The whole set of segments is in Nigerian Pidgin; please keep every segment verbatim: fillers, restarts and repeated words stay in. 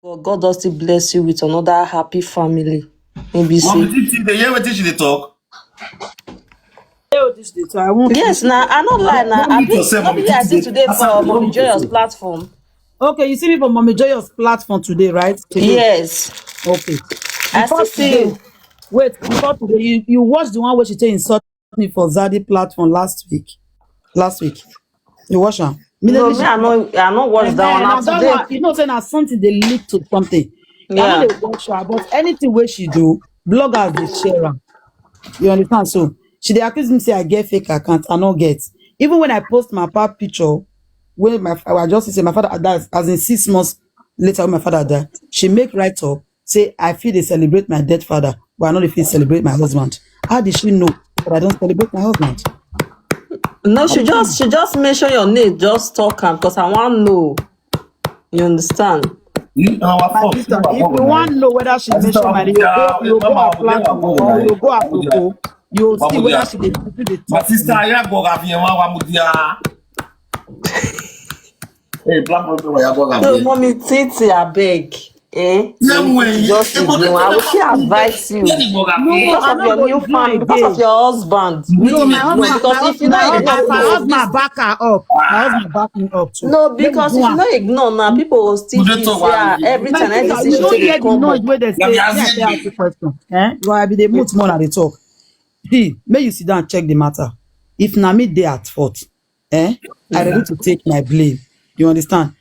God, God don still bless you with another happy family. Maybe say, Mommy Titi, dey hear wetin she dey talk? Hey, oh, this day, so I won't. Yes, now I no lie now. Don't I mute be yourself, no Mommy be I Titi. see Don't today mute for yourself. Mommy Joyous platform. Okay, you see me for Mommy Joyous platform today, right? Today. Yes, Okay. I Before still see today, you. Wait, before today, you, you watched the one where she take insult me for Zaddy platform last week. Last week. You watch am? No, Immediately me she I no I no watch Eh, that eh, one. na Na that today. One, you know, say na something they lead to something. I know Yeah. They watch her, but anything where she do, bloggers they share am. You understand? So she they accuse me say I get fake account. I no get. Even when I post my papa picture, when my I just say my father died, as in six months later when my father died, she make write up say I feel they celebrate my dead father, but I know they feel celebrate my husband. How did she know that I don't celebrate my husband? No, she just she just mention your name, just talk am because I want know. You understand? You our My fault. sister, You are if you wrong. want know whether she My sister, mention my name, you go, you go her platform or you go her profile, you will see whether she dey do the My talk. Sister, I go have your mama with ya. Hey, black people, I go have So, here. Mommy Titi, I beg. Eh? Yeah, when Just eh, but ignore. I will they still advise you. Yeah, they go have No, here. Because I of no your go new ignore fan, because of again. your husband. No, my No, husband, because my if you not husband, ignore, as my people will husband still back her up, my husband back me up too. No, Make we because do if you am. not ignore now, people will still Mujeto feel say, wa. "Ah, every My time I sister, see you you don't take hear a the come noise up." where they Let me say, ask me, I you say, ask this. you question. Eh? Well, I be the mute more than they talk. See, may you sit down and check the matter. If na me they at fault, eh? I ready to take my blame. You understand?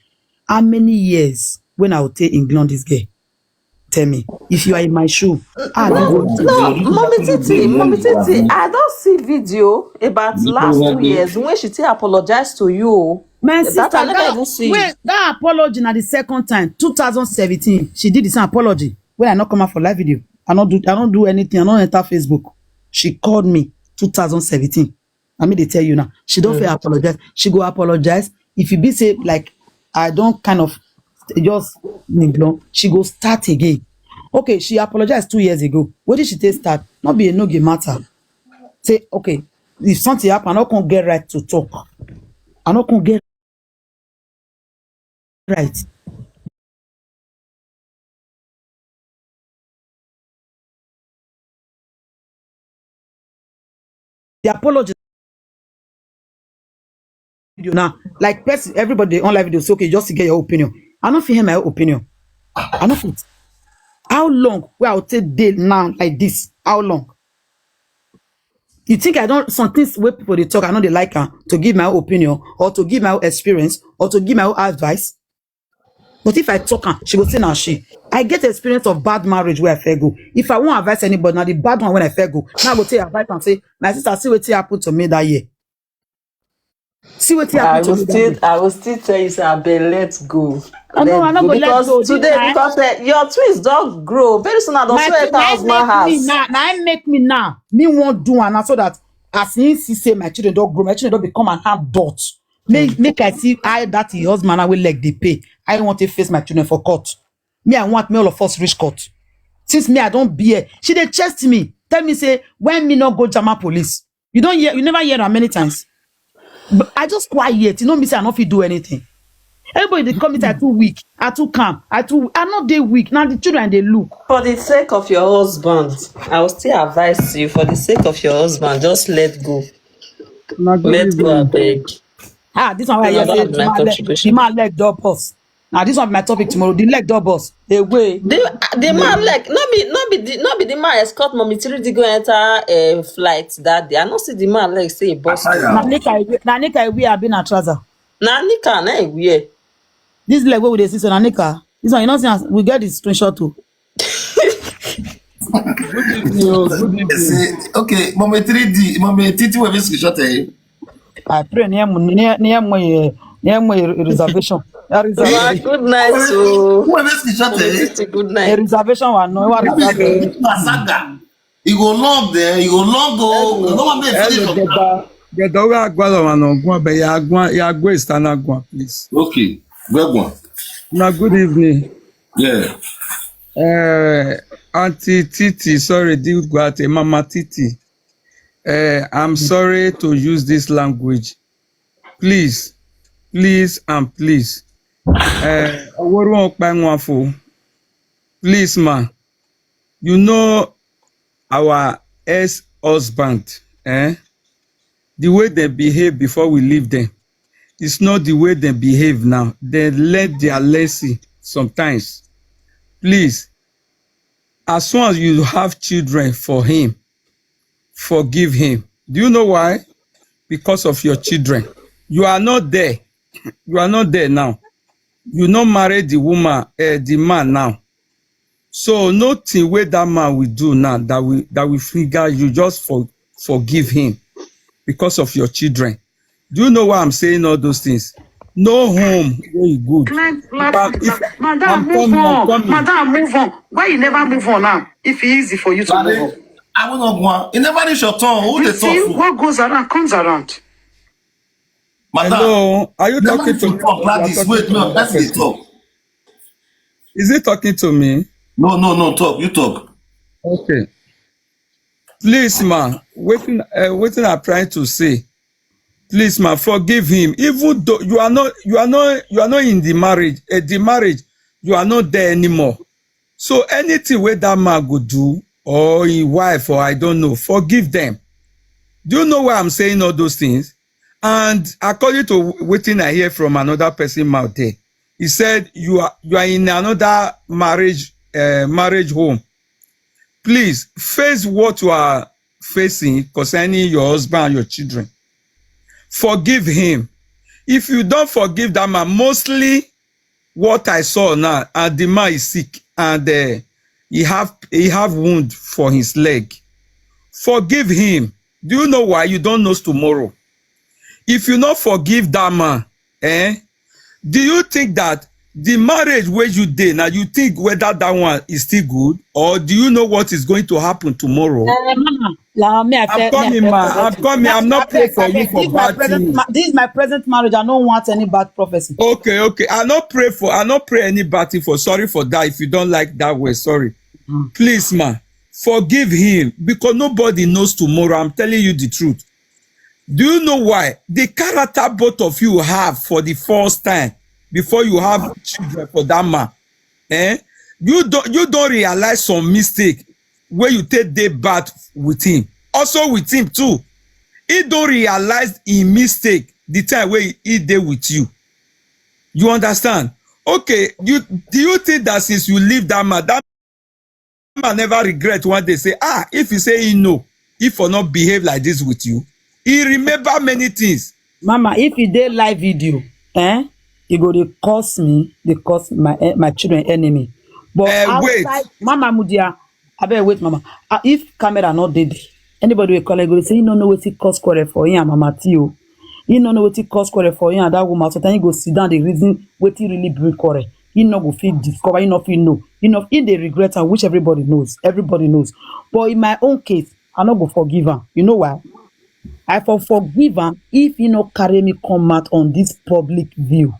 How many years when I will take England this girl? Tell me. If you are in my shoe, how are you No, going to no, Mommy Titi, Mommy Titi, I don't see video about last two years when she take apologize to you. Oh. My That sister, I never that, even see. Wait, that apology na the second time, two thousand seventeen. She did the same apology when I not come out for live video. I not do, I don't do anything. I don't enter Facebook. She called me two thousand seventeen. I mean, they tell you now. She don't feel apologize. She go apologize. If you be say like, I don't kind of just, you know, she go start again. Okay, she apologized two years ago. What did she take start? Not be a no game matter. Say, okay, if something happen, I not gonna get right to talk. I not gonna get right. The apology video now, like person, everybody on live video say, okay, just to get your opinion. I don't feel my opinion. I don't fit. How long will I take day now like this? How long? You think I don't, some things where people they talk, I know they like her to give my own opinion or to give my own experience or to give my own advice. But if I talk her, she go say now she. I get experience of bad marriage where I fair go. If I won't advise anybody, now the bad one when I fair go, now I go take advice and say, my sister, see what happened to me that year. See what I happened to will me that still, year. I will still tell you, say, I beg, let go. I know, I Let not go. go let Because go. This Today, time, because eh, your twins don't grow. Very soon, I don't my swear twin, now thousand my make me house. Now, now make me now. Me won't do and so that as he see say my children don't grow, my children don't become an adult. Make make I see I that your husband I will like the pay. I want to face my children for court. Me, I want me all of us reach court. Since me, I don't bear. She they chest me. Tell me say, when me not go German police. You don't hear, you never hear her many times. But I just quiet. You know me say I not fit do anything. Everybody they come me say I too weak, I too calm, I too, I not they weak. Now the children they look. For the sake of your husband, I will still advise you. For the sake of your husband, just let go. Una good Let go, I evening. beg. Ah, this one where I Another say of the my man leg, contribution. The man leg door boss. Now this one be my topic tomorrow. The leg door boss. They way. The, the man like not be not be the not be the man escort Mommy three D go enter a flight that day. I not see the man like say boss. Attire. Na nika I wear. Na nika I wear. I been a trouser. Na nika na I wear. This leg where we dey see so na nika. This one you know see as we get the screenshot too. Good evening. Oh, good evening. Say, okay, Mommy three D, Mommy Titi will be screenshot eh. I pray near mo near near mo eh, near mo eh, reservation. That Wow, reservation. Good night. So Who will be screenshot eh? Good A night. reservation one no what reservation. Masaga. You go long there, you go long go. No one may finish Hello, your car. Geda. Geda, we are going on one, but yeah, go, yeah, go is stand up, go, please. Okay, well one. Now, good evening. Yeah. Uh, Auntie Titi, sorry, did go out, eh, Mama Titi. Uh, I'm sorry to use this language. Please, please, and please. Uh, Oworu Okpa Nwafo, Please, ma, you know our ex-husband, eh? The way they behave before we leave them, it's not the way they behave now. They learn their lesson sometimes. Please, as soon as you have children for him, forgive him. Do you know why? Because of your children. You are not there. You are not there now. You not married the woman, uh, the man now. So nothing where that man will do now that will that will finger you. Just for forgive him because of your children. Do you know why I'm saying all those things? No home where you good. Madam, move on. Madam, move on. Why you never move on now? If it easy for you to move on. I will not go on. You never reach your turn. Who you see, talk? What goes around comes around. Madam, hello, are you talking to me? Talk, Gladys, wait, no, that's the talk. Is he talking to me? No, no, no, talk. You talk. Okay. Please, ma, waiting, uh, waiting. I'm trying to say, please, ma, forgive him. Even though you are not, you are not, you are not in the marriage. Uh, the marriage, you are not there anymore. So anything where that man go do, or his wife, or I don't know, forgive them. Do you know why I'm saying all those things? And according to waiting, I hear from another person out there, he said you are you are in another marriage uh, marriage home. Please face what you are facing concerning your husband and your children. Forgive him. If you don't forgive that man, mostly what I saw now, and the man is sick, and uh, he have he have wound for his leg. Forgive him. Do you know why? You don't know tomorrow. If you not forgive that man, eh? Do you think that the marriage where you dey now, you think whether that one is still good, or do you know what is going to happen tomorrow? Uh, mama, la, me, I I'm coming, ma. I'm coming. I'm not praying for you for bad things. This is my present marriage. I don't want any bad prophecy. Okay, okay. I not pray for. I not pray any bad thing for. Sorry for that. If you don't like that way, sorry. Mm. Please, ma, forgive him because nobody knows tomorrow. I'm telling you the truth. Do you know why? The character both of you have for the first time before you have children for that man. Eh? You don't you don't realize some mistake where you take day bad with him. Also with him too. He don't realize he mistake the time where he dey with you. You understand? Okay, you do you think that since you leave that man, that man never regret one day say, ah, if he say he know, if for not behave like this with you, he remember many things. Mama, if he dey live video, eh, he go dey curse me, dey curse my eh, my children enemy. But uh, outside, wait. Mama Mudia, I better wait, Mama. Uh, if camera not dead, anybody will call and go say, you don't know what he cause quarrel for him and Mama Tio. You don't know what he cause quarrel for him and that woman. So then you go sit down, the reason what he really bring quarrel. He not go feel discover, he not feel know. He not in the regret and which everybody knows. Everybody knows. But in my own case, I not go forgive him. You know why? I for forgive him if he not carry me come out on this public view.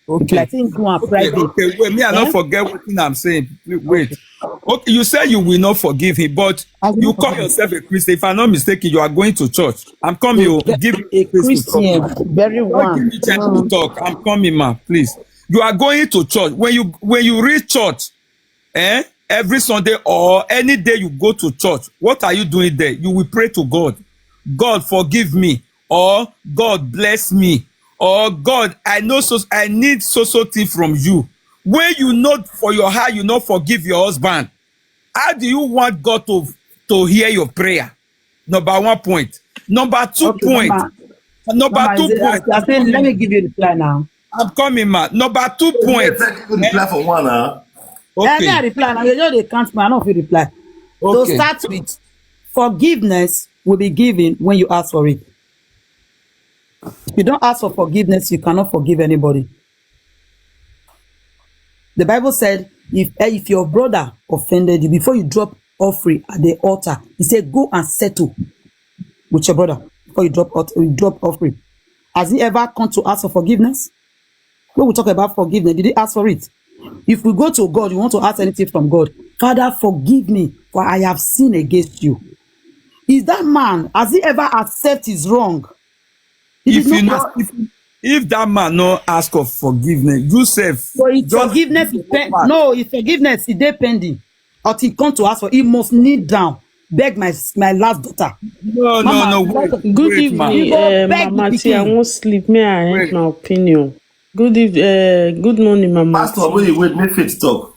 Okay. Like thing go on private. Okay, wait, me I don't eh? forget what I'm saying. Wait. Okay. Okay, you say you will not forgive him, but you call yourself a Christian. If I'm not mistaken, you are going to church. I'm coming. You give a Christian, very one. Give me chance to talk. I'm coming, man. Please. You are going to church. When you when you reach church, eh? Every Sunday or any day you go to church, what are you doing there? You will pray to God. God forgive me, or God bless me, or God, I know so I need so so thing from you. When you know for your heart, you not forgive your husband. How do you want God to to hear your prayer? Number one point. Number two okay, point. Mama, number mama, two point. I, I say, let me give you reply now. I'm coming, man. Number two point. Let me reply for one, huh? Okay. Let me reply now. You know they can't, man. I don't feel reply. Okay. So start with forgiveness will be given when you ask for it. If you don't ask for forgiveness, you cannot forgive anybody. The Bible said, if eh, if your brother offended you, before you drop offering at the altar, he said, go and settle with your brother before you drop out, you drop offering. Has he ever come to ask for forgiveness? When we talk about forgiveness, did he ask for it? If we go to God, you want to ask anything from God, Father, forgive me, for I have sinned against you. Is that man, has he ever accept his wrong? He if you know, if, If that man no ask of forgiveness, you sef So if just forgiveness is pen- no, if forgiveness is dey pending, or he come to ask for, he must kneel down, beg my my last daughter. no no Mama, no let wait us- Good wait ma. evening, You go uh, beg the Mama T. I pikin. Won't sleep. May I end Wait. My opinion? Good evening, uh, good morning, Mama Pastor, T. Wait, wait, make faith talk.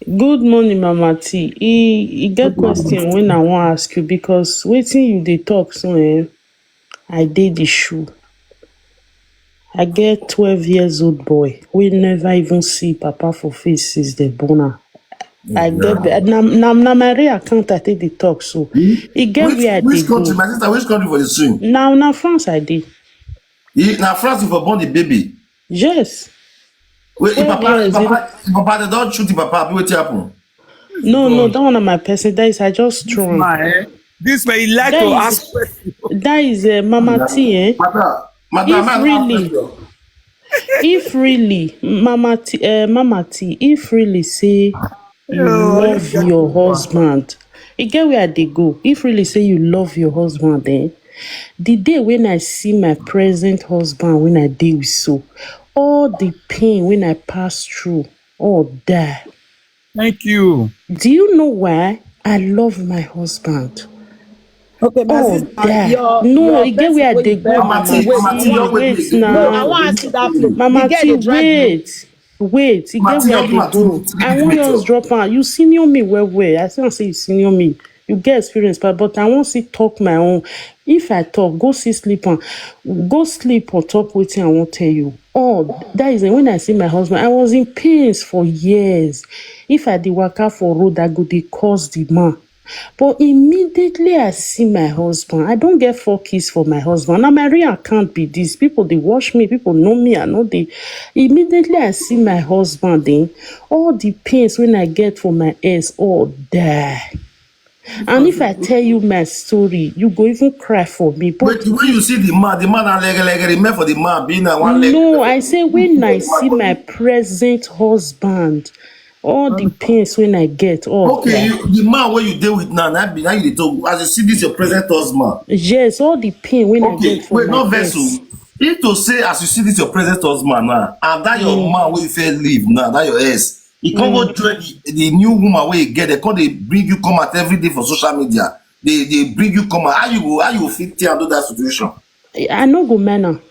Good morning, Mama T. E, e get question when I wan ask you because wetin you dey talk so, eh, I dey the shoe. I get twelve years old boy wey never even see papa for face since dem born am. I get na na na my real account I take dey talk so. E get Which where I which dey go. Country, my sister? Which country for the swim? Na na France I dey. He, now France you for born the baby. Yes. Wait, if Twelve papa, years. if papa, if papa they don't shoot the papa. Wetin happen? No, no, that one na my person. That is, I just strong. Ma, eh? This way, he like That to is- ask questions. That is uh, Mama T, eh? Madam, madam, If man, really, if really, Mama T, uh, Mama T, if really say you Oh, love your husband, e get where I dey go. If really say you love your husband, eh? The day when I see my present husband, when I dey with so, all the pain when I pass through, all die. Thank you. Do you know why I love my husband? Okay, my Oh, sister, die. your, No, your e get where I person dey wey go, you Mama T, Mama Mama T, T. your wait, Wait wait, No, now. I wan ask you that place. Mama The girl T, dey drive you. Wait, wait. E Mama get T, where I your dey woman go. too, too I big wan picture. Just drop am. You senior me well well. I see am say you senior me. You get experience, but but I wan still talk my own. If I talk, go see sleep on, go sleep on top wetin I wan tell you. Oh, that is when I see my husband. I was in pains for years. If I dey waka for road, I go dey curse the man. But immediately I see my husband, I don't get four kiss for my husband. Now my real account be this. People they watch me, people know me, I know they. Immediately I see my husband, eh, all the pains when I get for my ex, all die. And if I tell you my story, you go even cry for me. But Wait, when you see the man, the man are like like the man for the man being a one leg. No, I say when I see my present husband, all the pains when I get, all Okay, die. You, the man where you deal with now, now, be- now you dey talk. As you see this, your present husband. Yes, all the pain when I Okay, get for wait, my no verse. ex. Oh. If to say as you see this your present husband now, and that your man where you feel leave now, that your ex, he can't go join the, the new woman where you get. They come they bring you come out every day for social media. They they bring you come out. How you go? How you fit and do that situation? I no go man am.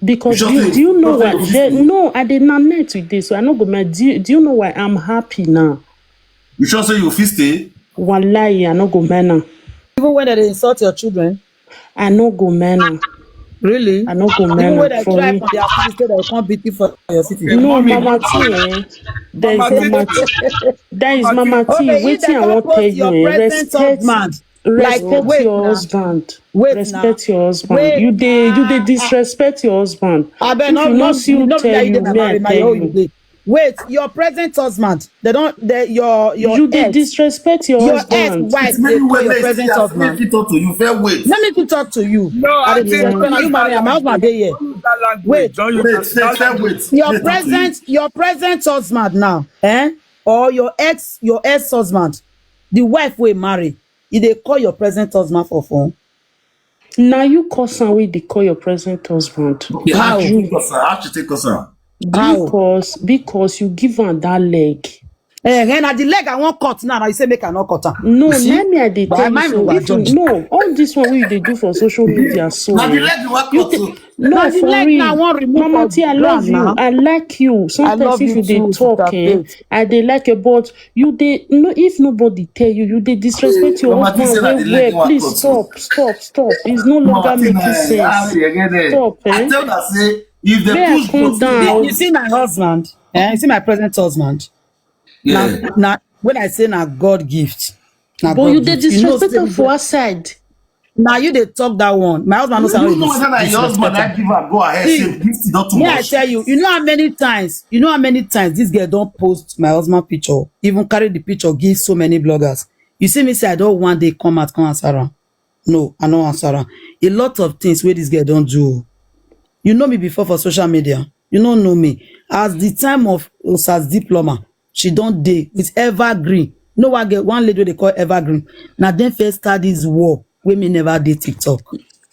Because You do, just do you know say- what? There, no, I did not net with this, so I no go man. Do, you- do you know why I'm happy now? You sure say you fit stay? Wallahi, I no go man am. Even when they insult your children, I no go man am. Really? I no go Even man when am they for try me. for their kids, they can't beat you for your city. No, Mommy. Mama T, eh? There is Mama T. Mama T. There is Mama T. Mama T. Okay, if Wetin they I come wan post tell your you, eh? present Respect, husband, like, respect wait your now. Husband. Wait Respect now. Your husband. Wait You dey, you dey now. Disrespect your husband. I bet If not, you no not, see who not tell like you, them me I marry my tell own you. You dey. Wait, your present husband, they don't, they, your, your You dey ex, Disrespect your your husband. Ex-wife, It's many they call way your they present still husband. Fit talk to you. Fair wait. Let me fit talk to you. No, I I dey think tell you, use you marry, that my husband language. Dey here. Don't use that language. Wait. Don't use Wait, that, fair, that fair language. Wait. Your Fair talk to you. present, your present husband now, eh? Or your ex, your ex-husband, the wife wey marry, e dey call your present husband for phone. Now you cause am wey dey call your present husband. Okay, how How? she take cause am? How she take cause am? How? Because because you give am that leg. Eh, eh, na the leg I wan cut now. Now you say make I not cut am. No, You see? Let me I dey But tell I you mind so. we If you judge. No, all this one wey you dey do for social media so. Now the leg you want You cut take- to. No, Na the for leg real. Now I wan remove Mama for T, I love ground you. Now. I like you. I Sometimes love if you dey too, talk, Sister eh, Faith. I dey like you, but you dey no. If nobody tell you, you dey disrespect your Mama T husband say na well the leg you well. want Please cut to. Stop, stop, stop. It's no longer Mama T making na sense. Harry again there. Stop, I eh? Tell her say if they May I push come both down? You see my husband, eh? You see my present husband. Yeah. Now, now when I say na God gift, na But God you dey gift. You know Disrespect say am we for go- outside. Now you dey talk that one. My husband knows how You you know whether na your husband disrespect that give her go ahead. See, Say this is not too Me, I much. Tell you, you know how many times, you know how many times this girl don't post my husband picture, even carry the picture, give so many bloggers. You see me say I don't want they come out, come answer her. No, I no answer her. A lot of things where this girl don't do. You know me before for social media. You don't know me. As the time of Osas diploma, she don't dey with Evergreen. No one get one lady wey they call Evergreen. Now then first start this war wey me never dey TikTok.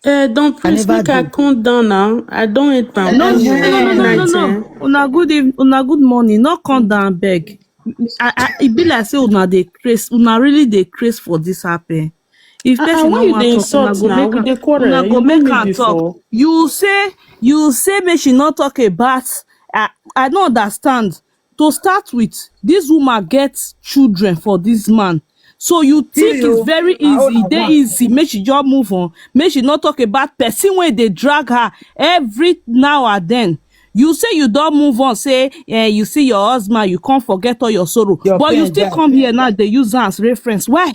Eh, don't please make I come down now. I don't eat am. No, no, no, no, no, no. Una good evening, una good morning. No come down, beg. I, I, e be like say una dey craze, una really dey craze for this happen. If person no wan talk, una go make am, una go make am talk. You say, you say make she no talk about. I, I don't understand. To start with, this woman gets children for this man. So you think it's very easy, e dey easy, make she just move on, make she not talk about person wey dey drag her every now and then. You say you don't move on, say, eh, you see your husband, you can't forget all your sorrow, but you still come here now, they use am as reference. Why?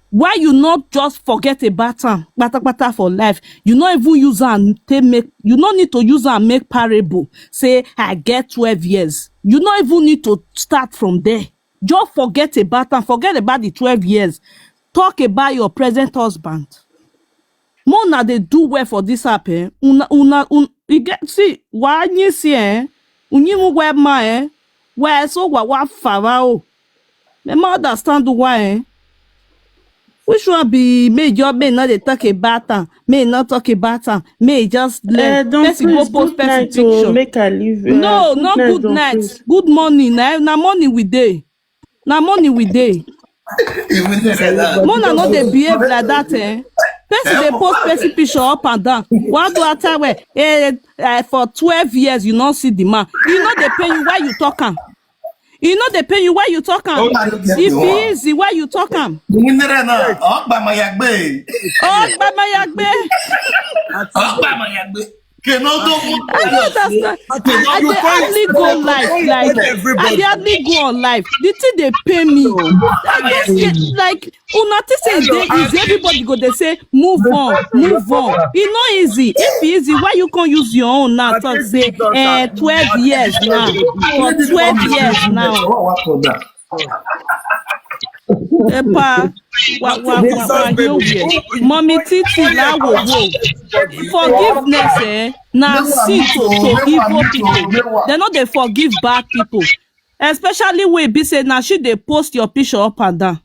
Why you not just forget about am, kpatakpata for life? You not even use am take make, you no need to use am make parable. Say, I get twelve years. You no even need to start from there. Just forget about am, forget about the twelve years. Talk about your present husband. Mo na dey do well for this app, eh? Una, una, un, you get, see, why you see, eh? Unyimu web ma, eh? Where so wa wa fara o. Me ma understand why, eh? Which one be me job, me not dey talk about am, me not talk about am, me just learn. Person go post person picture. Make I leave. No, not good night. Good morning. Na, na morning we dey. Na morning we dey. Mona no dey behave like that, eh? Person dey post person picture up and down. What do I tell her? Eh, eh, for twelve years, you no see the man. You know they pay you. Why you talk am? You know they pay you. Why you talk am? If e easy, why you talk am? Ọgbà mayagbe. Ọgbà mayagbe. Ọgbà mayagbe. I don't understand. I, I dey hardly go live. Like, I dey hardly go on live. The thing dey pain me. I just get, like, una think say e dey easy. Everybody go dey say, move on, move on. E no easy. If e easy, why you can't use your own now? Talk say, eh, twelve years now. For twelve years now. Epa, wa, wa, wa, wa, yo, we. Mommy Titi, la, wo, wo. Forgiveness, eh, na sin to, to evil people. They no dey forgive bad people. Especially we be say, now she dey post your picture up and down.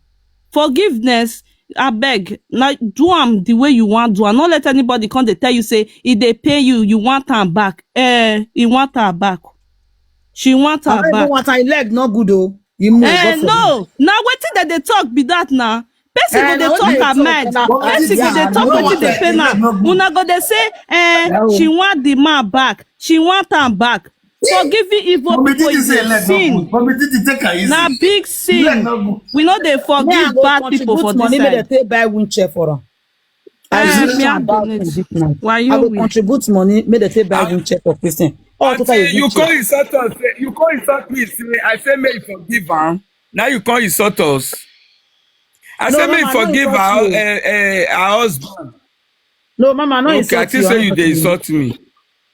Forgiveness, I beg, now do am the way you want do am. Not let anybody come dey tell you say, if they pay you, you want am back. Eh, you want her back. She want her back. I don't want her leg, not good, oh. You move. Eh, no. Now wetin dem dey talk be that now? Person go dey talk her mind. Person go dey talk wetin dey pain am. Una go dey say, eh, she want the man back. She want am back. Forgiving evil people is a sin. Na big sin. We no dey forgive bad people for this side. Make dem take buy wheelchair for am. Eh, me, I go contribute money, make dem take buy wheelchair for person. Oh, you call insult us. You call insult me. Say, I say make you forgive am. Now you call insult us. I say make you forgive her, eh, eh, her husband. No, Mama, no insult you. Okay, I think say you dey insult me.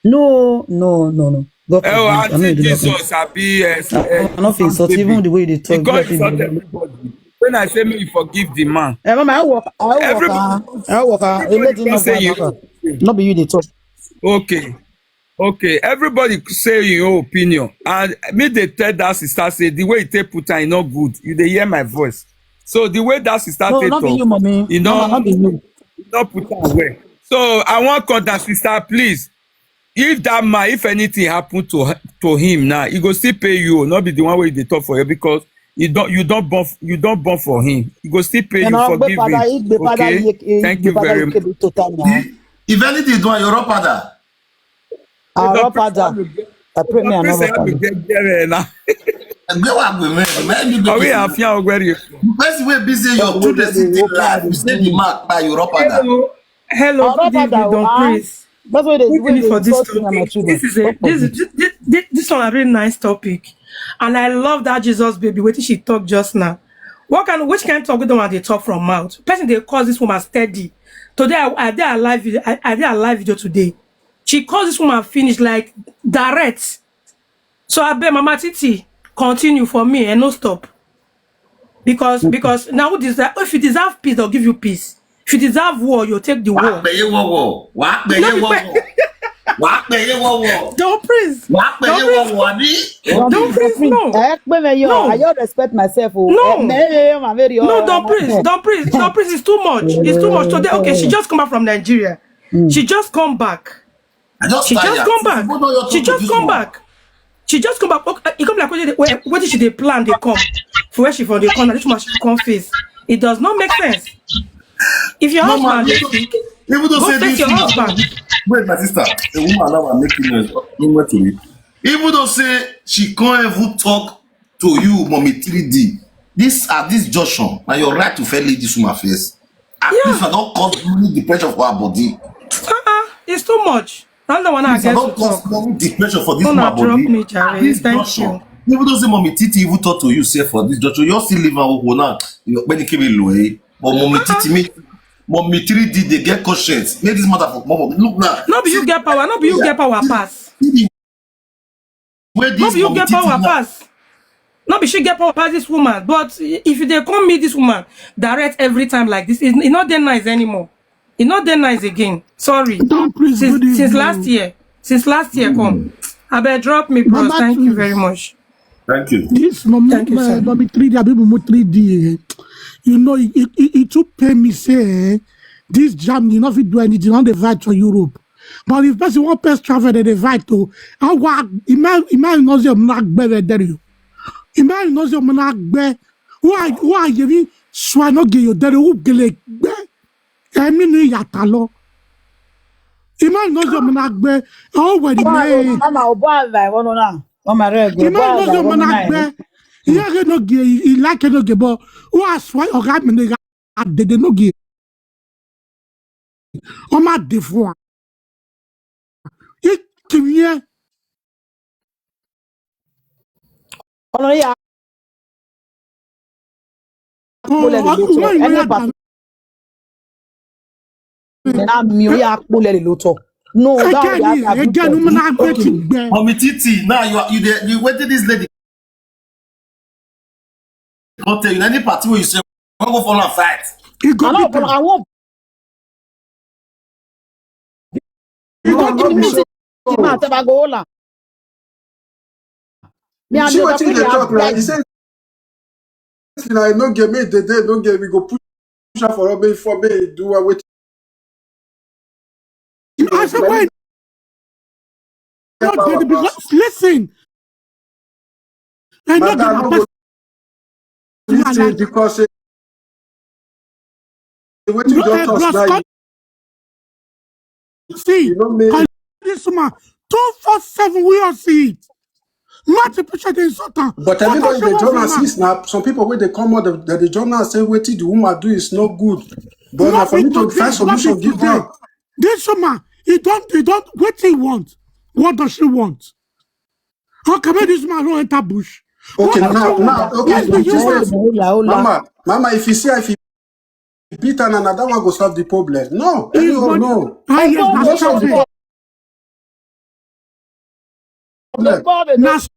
No, no, no, no. Oh, Auntie Jesus, I be, eh, I no fit insult, even the way you dey talk. You call insult everybody. When I say make you forgive the man. Eh, Mama, I work, I work, I work. A lady no buy. No be you dey talk. Okay. Okay, everybody say your own opinion. And me dey tell that sister say the way you take put am, e no good. You dey hear my voice. So the way that sister take talk, e no, e no put am well. So I wan call that sister, please. If that man, if anything happen to, to him now, he go still pay you. Not be the one wey you dey talk for here, because you don, you don born, you don born for him. He go still pay you, forgive him. Okay? Thank you very much. If anything do am, your father. Our father. I pray me another father. Are we a fian ogweri? Person wey be say your children still dey alive, you say the man by your father. Hello, good evening, Don Chris. That's why they, for this topic. This is a, this, this, this, this one a really nice topic, and I love that Jesus baby. Wetin she talk just now. What kind, which kind of talk we don't want to talk from mouth? Person dey cause this woman steady. Today I, I dey alive video. I, I dey alive video today. She cause this woman finish, like, direct. So I beg Mama Titi, continue for me and no stop. Because, because now who deserve, if you deserve peace, they'll give you peace. If you deserve war, you'll take the war. Wàá pẹ̀yẹ wọ̀wọ̀. Wàá pẹ̀yẹ wọ̀wọ̀. Wàá pẹ̀yẹ wọ̀wọ̀. Don Prince. Wàá pẹ̀yẹ wọ̀wọ̀, àbí? Don Prince, no. Eh, pé mi yọ, no. I just respect myself o. No. Eh, me, me, me, me, me, no, Don Prince, Don Prince, Don Prince is too much. It's too much. Today, okay, she just come back from Nigeria. She just come back. I just She tired. just come back. People know you're She talking just this come one. Back. She just come back. Okay, e come like wetin dey- wait, wetin she dey plan dey come. For where she from dey come, na this woman she come face. It does not make sense. If your No, husband man, dey even sick, even though go say face this your woman, husband. Wait, my sister, a woman now are making noise. No, wait to me. Even though say she can't even talk to you, mommy three D. This at this junction, now your right to fair lady this woman face. Ah, Yeah. This one don't cause really depression for her body. Uh-uh, it's too much. That's the one I This one get don't to cause talk. really depression for this Una woman drop body. Me, At jare. this Thank junction, you. Even though say mommy Titi even talk to you, say for this junction, you still leave her now. You when it came in low, eh? But mommy Titi me, mommy three D they get conscience. Make this matter for mama. Look now. No be you get power. No be you Yeah. Get power pass. See the way No this be you mommy get Titi power now. Pass. No be she get power pass this woman. But if they come meet this woman direct every time like this, it's, it's not that nice anymore. It's not that nice again. Sorry. Don't please Since good since evening. Last year, since last year come. I beg drop me, bros. Mama Thank you very Twins. Much. Thank you. This mommy, Thank you, uh, sir. Mommy three D, I be mumu three D. Eh. You know, it, it, it, it too pay me say eh, this jam you know fit do anything on the fight for Europe. But if person one person travel, they dey fight to. I wa imagine imagine no say I'm not better than you. Imagine no say I'm not better. Who are who are you? So I no get you. There who gele gbe. I mean you yatalo. Imagine no say I'm not better. Oh well, Ọmọ man. Ọmọ ọbọ àgbà ìwọ nù náà. Ọmọ rẹ gbé ọbọ Imagine no àgbà say ìwọ I'm nù náà. not better. He get no get. He like no get. But who are swear or got me? They they no get. Oh my dear. It clear. Ọ̀nà yà Oh, kó lẹ́nu ló tọ̀. why you Ẹni wear bá that? mi náà mi ò yà kó lẹ́nu ló tọ̀. No, that Again, way I yeah, can do again, for woman, you. I get Okay. it. There. Mommy Titi, now you are you there? You waited this lady. Can't tell you any party where you say, "Come go for a fight." He go Àná beat her. Ọ̀pọ̀lọpọ̀ àwọn He go òbí mi beat sì her. ti máa tẹ́ bá gbowó là. Mi à You see lè sọ wetin pé dey mi à talk now? beg. He say, "If na no get me, they dey no get, we go push am for me for me do am wetin." I said, wait. Get No, power baby, because pass. Listen. I know Madam, that no person go who I listen like. Because say wetin you Bro, don eh, talk bros, now, come you, see. you know me. Call this woman two four seven. We all see it. Not the picture they insult her. But What everybody she dey want join from us her? Since now, some people wey dey come out, they, they dey join us say wetin the woman do is no good. But na Not for me to because find this, not solution give today. Them. This woman, he don't, he don't. What he want? What does she want? How can this woman don't enter bush? Okay, What does she now, want? Now, okay, Yes, the you gist want. Is, Hola, hola. Mama, Mama, if you see if you beat her, na that one go solve the problem. No, Yes, anyhow, but no. Ah, yes, No that's solve the something. problem. That's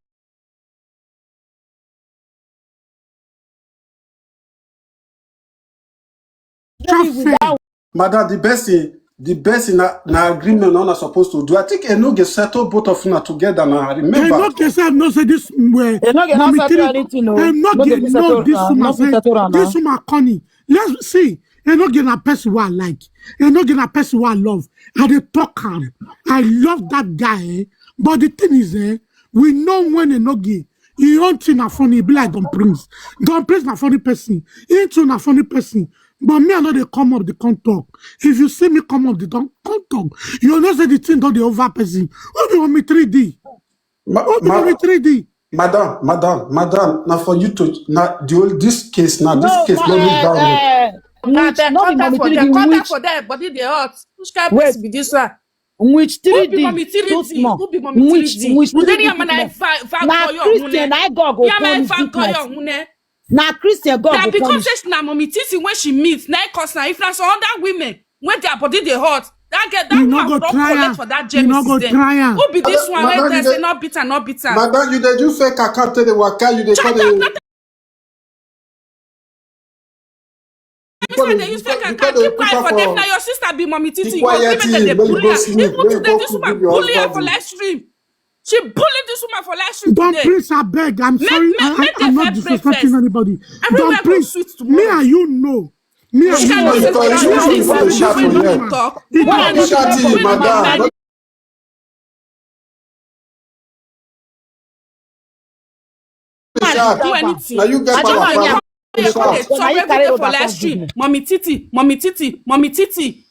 Maybe without Madam, the best thing, the best thing na, na agreement una supposed to do. I think Enoge settle both of una together now. I remember. Enoge said no say this way. Enoge not Mommy settle three, anything, no. Enoge No, they no settle this now. Woman No, they say settle now. This woman Connie. Let's see. Enoge na person who I like. Enoge na person who I love. I dey talk am. I love that guy. Eh? But the thing is, eh, we know when Enoge. He own thing na funny. He be like Don Prince. Don Prince na funny person. He too na funny person. But me, I know they come up, they come talk. If you see me come up, they don't come talk. You know say the thing don't the over person. Who be on me three D? Ma- Who be ma- on me three D? Madam, madam, madam, now for you to now the whole this case now this No, case ma- no need eh, down. eh, Una which dem no be contact mommy for three dem D, contact which for dem body dey hot. Which kind Wait. Person be this one? Which Who three be D? Mommy three Too D? Small. Who be Mommy Which three D? which Who three dey D am na people? va va Na goyo Christian, mune. Na God go Yeah, my punish va goyo wickedness. Mune. Na Christian God Na go because punish. Say na Mommy Titi when she meet na e cause na if na some other women when their body dey hot that girl that You no woman go don try collect am. For that You no Genesis go then. Try am. Who be this one wey Madam, tell you say dey- no beat am no beat am? Madam, you dey do fake account take the waka, you dey call Chai, the that This one dey use fake account keep quiet for them. Na your sister be Mommy Titi. You go see make dem dey bully her. Even today, this woman bully her for live stream. She bully this woman for live stream Don today. Prince, I beg. I'm Make- sorry. make- I, make I, I'm dem not first break disrespecting first. Anybody. Everywhere Don go Prince, sweet me tomorrow. And you know. Me and Which you kind of are sense going be that? to Which do kind this of for sense you. be that? What are you Shut it, doing? madam. I Sharp. do anything. Now you I get just power. want to Power. come here, come Sharp. dey talk Now you every carry day road for live attack stream. business. Mommy Titi, Mommy Titi, Mommy Titi.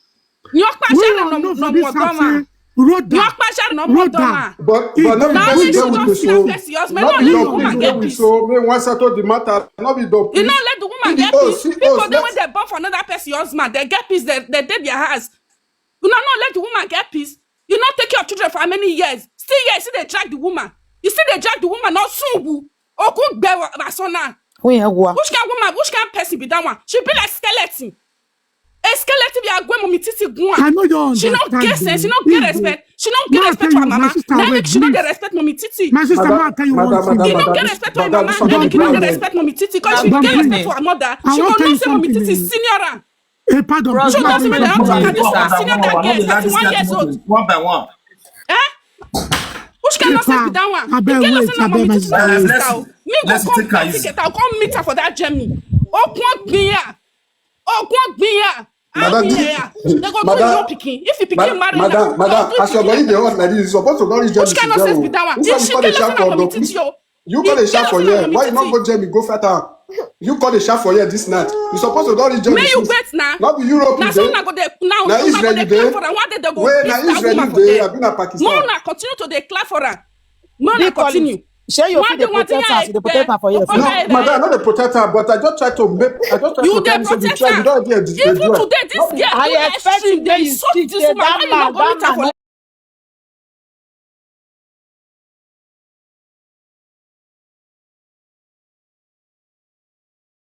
Your We passion are no not no for this more drama. Saturday. Road Your down. passion no more Road down. drama. But It but not be Now person she dey don with see her so. face. Your husband Not no be let your the woman priest dey get with peace. so. May one settle the matter. Not be the You no priest. let the woman The get oh peace. see People oh dey let when they born for another person husband, they get peace. They they dey their house. You no no let the woman get peace. You no take care of children for how many years? Still here, you still dey drag the woman. You still dey drag the woman. Not soon. Ogun gbe rasona. Who you go? Which kind woman? Which kind person be that one? She be like skeleton. A skeleton be a gwe Mommy Titi gwan. I know you She no understand. get sense. She no Igwe, get respect. She no get ma respect tell for her you, my mama. sister, Now make wait, she no me. get respect Mommy Titi. My sister, Madam, ma tell you madam, one thing. madam, You no madam, get respect for her madam, mama. this Now one make be you no wrong. get respect Mommy Titi because she Madam, get respect please. for her mother. I She go want tell know you say Mommy something. Titi senior am. Hey, pardon, Bro, please, So ma doesn't tell mean you that I want to something. argue One say by senior one, that one, girl one, thirty-one years old. one by one. Eh? Which kind of Epa, sense be that one? You abeg, tell us wait, say na Mommy abeg, my Titi na sister, your wait. sister o. Me go Let's come take her back easy. Ticket, I go come meet her for that journey. Okun gbiya. Okun gbiya. Madam, Abi this- yeah. They go do madam, your pikin. If you pikin madam, marry madam, now, madam, don't do as your body pikin. Dey hot like this, you suppose to don reach Which kind of sense be that one? If she tell us say na Mommy Titi o. You call the shot for here. Why you not go Jeremy? Go fight am. You call the shot for here this night. You suppose to don reach Jeremy. May you wait now. Not be Europe. Na You so dey. na go dey now. Na Una go Israel dey you clap dey. For am. One day they go Wait, beat na that Israel woman you for dey. there. Abi na Pakistan. More na continue to dey clap for am. More na Big Collins, continue. shey you One fit day dey one day protect am as you dey protect am for here? Open No, eye, madam, eye. I no dey protect her, but I just try to make. I just try You to dey tell you say we protect try. We her. don dey. Even today, this girl, I you live expect stream, say dey you insult speak this say woman. Why that you no man, go meet that her man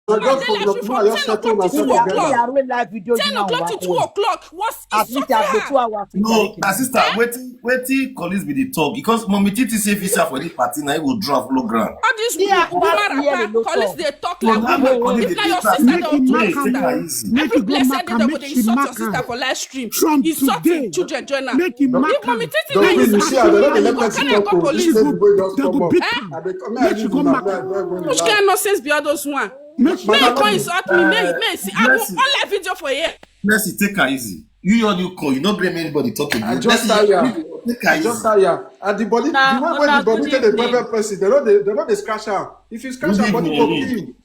for I just from your woman, I just settle myself Two together. o'clock. Live video Ten now. O'clock to two o'clock. What's At least I go two hours. No, my sister, wetin wetin colleagues be dey talk because Mommy Titi say visa for this party na e go draw follow ground. All these Yeah, woman yeah, rapper, no colleagues talk. They talk No, like na woman. my colleague If dey na your talk. sister Make don him talk mark your am. sister. Make Every you go blessed mark day am. they go Make dey she insult mark your sister am. For live stream. From Insulting today, children join am. Make him mark If am. Mommy Titi Don't na be his you see, I don't let you them go person carry am talk. Go Oh, she police. said the boy They just go come up. beat Eh? am. I dey come Make here. she go Now, mark now, am. now, now, Which now. kind nonsense be all those one? Make she May go you mark come am. insult me. May may you see. I go Mercy. All live video for here. Mercy, take her easy. You your new call. You no blame anybody talking. I just tire. Take her I just easy. Tire. And the body, Nah, the way una when the body good take the evening. Pepper person, they don't they, they don't they scratch her. If you scratch Good her, body evening, go Elaine. Clean.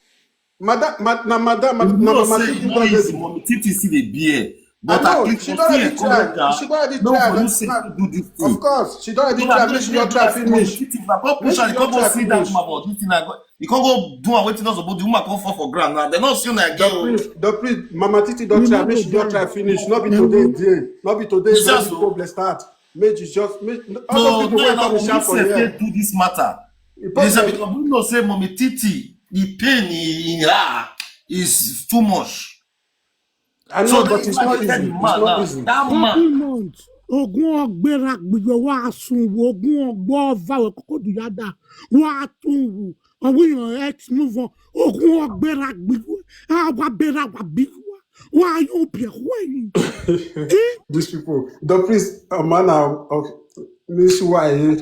Madam, mad, na madam, mad, You na know mama say Titi no don easy, get. Mommy Titi see the beer. I But know at least she for don see already encourage try. her. She don already No, try. for no That's say not, to do this thing. Of course, she don already No, try. I Make she no don try do finish. If I come Make push her, she they come don go try see that finish. woman for this thing. I go, you come go do am wetin not supposed. The woman come fall for ground now. They not see una The girl. priest, the priest, Mama Titi don You try. no Make go she don die. try finish. Not be No. Today day. Not be today. It's When just the so. Problem start. Make she just make all those So people now, wey now come we shout for sef here. Take do this matter. The It is problem. Because we know say Mommy Titi, the pain in, in her is too much. I So know, but that's it's why not they tell easy. the It's man not now. Easy. That Thirty man, months. Ogun ọgbẹ́ra gbìyànjú wa sùn wò. Ogun ọgbọ́ ọ̀fà wẹ̀ kókó dùyàdà. Wà á tún wò. Ọ̀wọ́ èèyàn ex move on. Ogun ọgbẹ́ra gbìyànjú. Àwa bẹ̀rẹ̀ àwa bí wà. Wà á yóò bẹ̀ wẹ̀ yìí. These people, the priest, uh, man, uh, uh, miss why?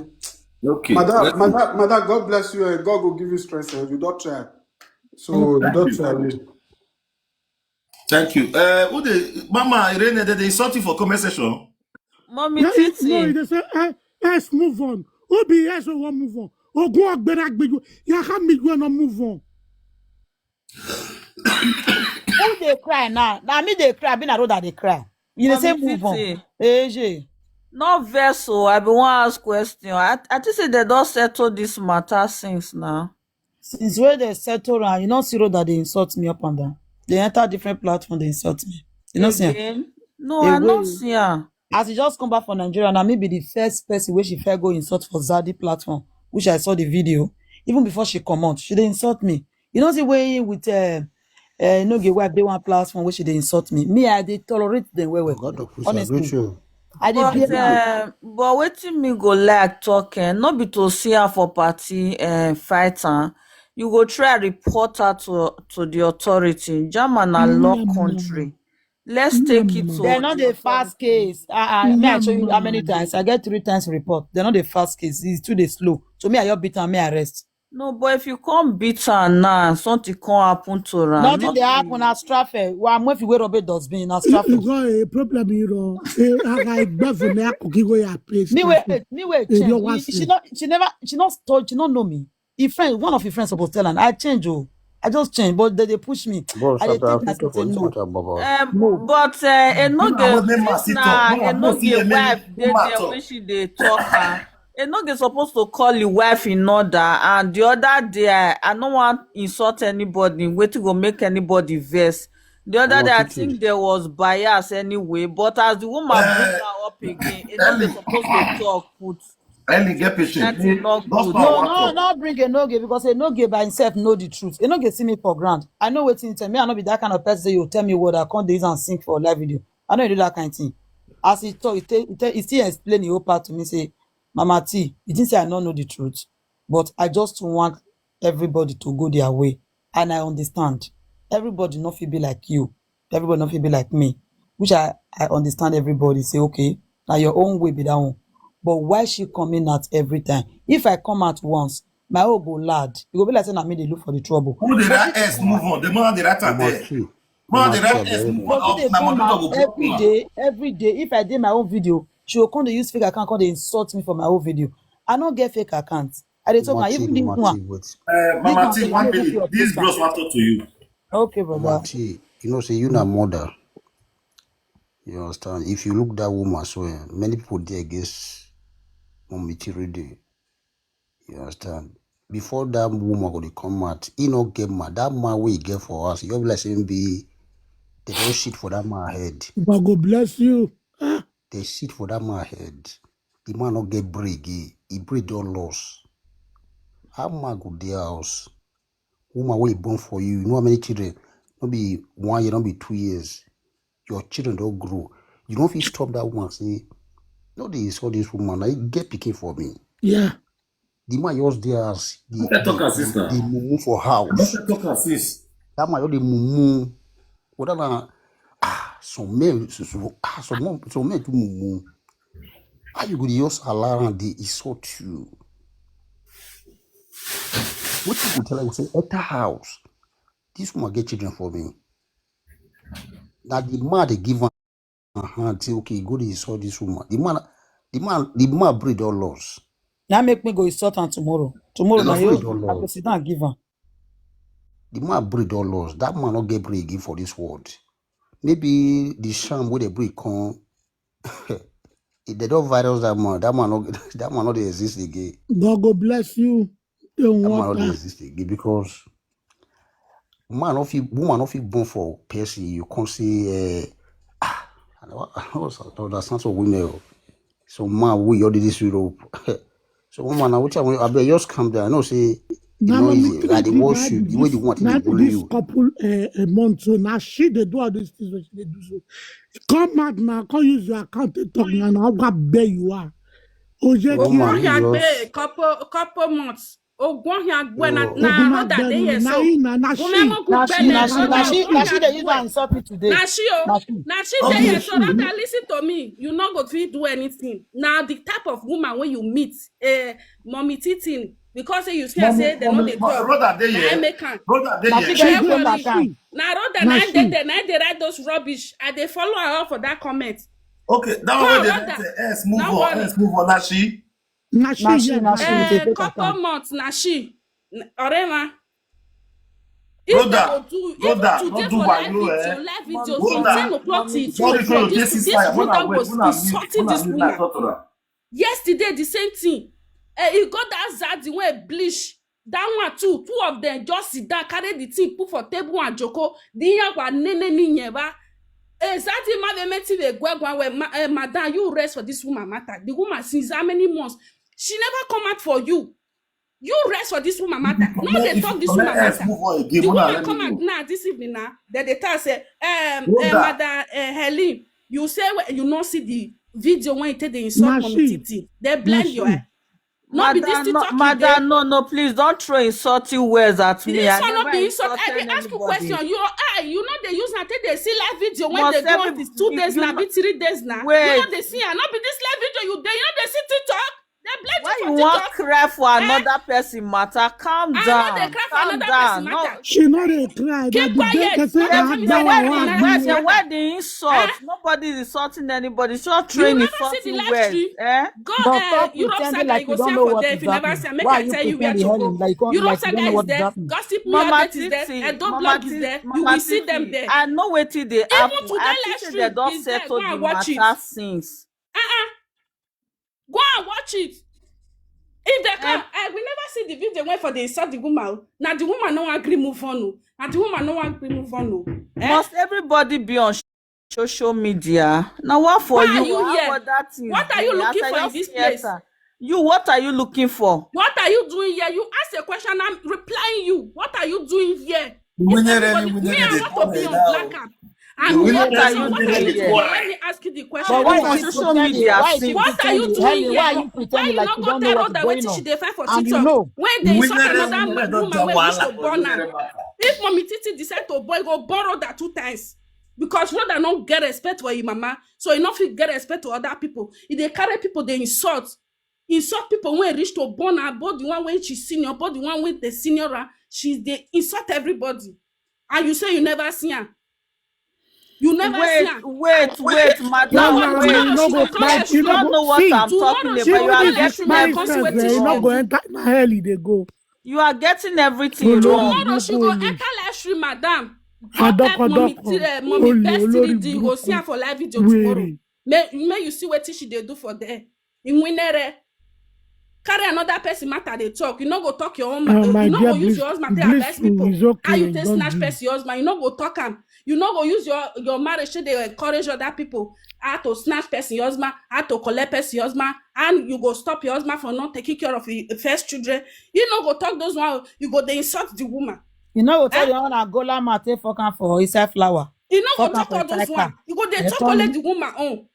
Okay. Madam, Let's madam, madam, God bless you and God will give you strength and you don't try. So you Thank don't you. Try. You. Thank you. Uh, who the Mama Irene, they, they insult you for comment section. Mommy Yeah, it, no, Titi. They say, eh, let's move on. Who be yes, we won't move on. Ogun ọgbẹ́ra gbìyànjú. Yàrá mi yóò not move on. Who dey cry now? Na me dey cry. Be na road I dey cry. You dey say Mommy move on. Titi. Eje. No vex o, I be wan ask question. I I think say they don settle this matter since now. Since where they settle am, you no see road that they insult me up and down. They enter different platform, they insult me. You no see am. Again? No, I no Away. See am. As he just come back from Nigeria, na me be the first person wey she first go insult for Zadi platform, which I saw the video. Even before she comot, she dey insult me. You no see wey with uh, uh, no get wife dey one platform wey she dey insult me. Me, I dey tolerate them well well. God of course, I greet Honestly, you. I dey But bear am. um, but wetin me go like talk, eh, no be to see her for party, eh, fight am. You go try report her to to the authority. German na law Mama. Country. Let's take it to They no the dey fast authority. Case. Uh, uh, me, I show you how many times. I get three times report. They no dey fast case. It's too dey slow. So me, I just beat am, me arrest. No, but if you come beat her now, something come happen to her. Nothing dey happen na strafe. Wa mo fi wero be dustbin na strafe. Nǹkan ẹ̀ problem yìí rọ. Ṣé ara ìgbàfọ̀ ní àkókò ìwé yà pé. Niwe niwe Èyí change. wá He- She sí. not she never she not told she not know me. If friend one of your friends supposed tell her I change o. I just change but they dey push me. Bros, I dey Shabra, I take that fit as a talk on no. what about. Um, No. but uh, Una Enoge, wey make this Mercy talk, na una no Enoge see any wife dey woman there talk. When she dey talk her. Enoge supposed to call the wife in order, and the other day I, I no wan insult anybody. Wetin go make anybody vex? The other Omo day I Titi, think there was bias anyway, but as the woman bring Eh, her up again, Enoge Ellie, supposed to talk put. Ellie, get patient. That thing not Don't good. start No, one no, talk. no bring Enoge because Enoge by himself know the truth. Enoge see me for ground. I know wetin he tell me. I no be that kind of person say you tell me word I come dey use and sing for live video. I no dey do that kind thing. As he talk, he, tell, he, tell, he still explain the whole part to me say, Mama T, you think say I no know the truth, but I just want everybody to go their way, and I understand. Everybody no fit be like you. Everybody no fit be like me, which I I understand. Everybody say okay, na your own way be that one. But why she coming out every time? If I come out once, my own go loud. E go be like say na me dey look for the trouble. Who dey But write this S move on? The man dey write am Number there. two. Man dey Number two, write I S beg. move on. But she Up dey na come Maduka out go block every am. Day, every day. If I dey my own video, she go come dey use fake account, come dey insult me for my own video. I no get fake account. I dey talk am, Number two, even this number one, two, wait. Uh, big Mama man T, sef, I one no go fit minute. This update bros am. Wan talk to you. Okay, Number brother. two, you know, say you na mother. You understand? If you look that woman so, eh, many people dey against Mommy T radio. You understand? Before that woman go dey come out, he no get man. That man wey he get for us, you be like say be they don shit for that man head. God go bless you. Ah, They shit for that man head. The man no get brain again. He brain don lost. How man go dey house? Woman wey born for you, you know how many children? No be one year, no be two years. Your children don grow. You no fit stop that woman say, no dey insult this woman. Na you get pikin for me. yeah. The man just dey house. The Make I talk the am the, since now. The mumu for Make house. I talk am since. That man just dey mumu. Whether na ah some men so, so, ah some men, some men too mumu. How you go dey just allow am dey insult you? Wetin you go tell am? You say enter house. This woman get children for me. Na the man dey give am hand say okay, go dey insult this woman. The man, the man, the man brain don lost. Now make me go insult am tomorrow. Tomorrow The na man you brain don I go lost. Sit down give am. The man brain don lost. That man no get brain again for this world. Maybe the sham wey dey bring come, if they don virus that man, that man no, that man no dey exist again. God go bless you. Don't That man no want dey her. Exist again because man no fit, woman no fit born for person. You come say, eh, ah, I no, I no understand some women. Oh. Some man wey you dey this Europe. So woman, now which I want, I beg just calm down. I know say you Now, know mommy, easy. Like they three, watch now you, be the way they this, want to now dey be bully this you. Couple uh, a month. So now she dey do all these things when she dey do so. Come out now, come use your account to talk now. Now how bad you are. Oje Woman, Kira. you Ogunhia just gbe couple couple months. Ogunhia gbe na oh, na Ogun roda dey Agbenu, here so. na him na, na Women she. mo Na gbe she, na na she, na roda she, na she Ogunhia dey use gbe. and insult me today. Na she o. Na she. Na she dey Okay. here so She. roda listen to me. You no go fit do anything. Na the type of woman wey you meet, eh, mommy titin because say you see am Mommy, say dem no mommy, dey mo- talk. Brother dey Na here. make am. Brother dey Na here. she She dey Shey go use na my worry. time. she. Na roda Na na im dey she. there, na im dey write those rubbish. I dey follow her up for that comment. Okay, that Come one wey on, dey roda. write eh, S move No on, worry. S move on. Na she. Na she, Na she, yeah, na na she she. dey Eh, take couple account. Months na she. N- Orema. If they Brother, go do, even brother, today no do for live wayo, video, eh. live video, Mommy, from Brother, ten o'clock mommy, till sorry twelve, for your this case is this fire. When I program wait, was when I meet, insulting when I this meet woman. That daughter. Yesterday, the same thing. Eh, e go that Zadi wey bleach. That one too. Two of them just sit down, carry the thing, put for table and joko. The young one, nene, ni nyeba. Eh, Zadi ma be meti be gwe gwa we, ma, eh, madam, you rest for this woman matter. The woman, since how many months? She never come out for you. You rest for this woman matter. No, they talk this woman matter. The woman come out now this evening now. Then they tell say, um, uh, Madam uh, Helen, you say you not see the video when you take the insult Mommy Titi. They blend your eye. Not be this thing talking. Madam, no, no, please don't throw insulting words at me. This one not be insult. I ask you question. You are, you know they use and take they see live video when they go on this two days now, be three days now. You know they see and not be this live video you they you know they see TikTok. They Why you wan cry for another person matter? Calm down. Calm down. No. She no dey cry. Keep quiet. Why the insult? Nobody is insulting anybody. It's not training insulting words. Eh? Go Europe saga, you go see for there if you never see. Make I tell you where to go. Europe saga is there. Gossip Mama Titi, is there. Edo blog is there. You will see them there. I know wetin dey happen. Even today live stream is there. Go and watch it. Since. Uh-uh. Go and watch it. If they come, I will never see the video when for they insult the woman. Now the woman no agree move on. Now the woman no agree move on. Eh? Must everybody be on social media? Now what for you? What are you looking for in this place? You, what are you looking for? What are you doing here? You ask a question, I'm replying you. What are you doing here? Me, I want to be on black app. And what are you doing here? Let me ask you the question. But why on social media? What are you doing here? Why are you pretending like you don't know what's going on? Why you not go tell Rhoda wetin she dey find for TikTok? When they insult another woman wey wish to born am. If Mommy Titi decide to born, go born Rhoda two times. Because Rhoda no get respect for him mama, so he no fit get respect to other people. He dey carry people, dey insult. Insult people when reach to born her, both the one when she senior, both the one when the senior her. She dey insult everybody. And you say you never see her. You never see her. Wait, wait, madam, wait. You don't know what I'm talking about. You are getting everything wrong. You are getting everything wrong. Tomorrow she go enter live stream, madam. Go help Mommy Titi, Mommy Best three D, you go see her for live video tomorrow. May, may you see wetin she dey do for there. Inwinere. Carry another person matter dey talk. You no go talk your own matter. You no go use your husband to advise people. How you take snatch person husband? You no go talk am. You no go use your, your marriage to dey encourage other people how to snatch person husband, how to collect person husband, and you go stop your husband from not taking care of the first children. You no go talk those one. You go dey insult the woman. You no go tell your own Agola ma take fuck am for inside flower. You no go talk all those one. You go dey talk only the woman own.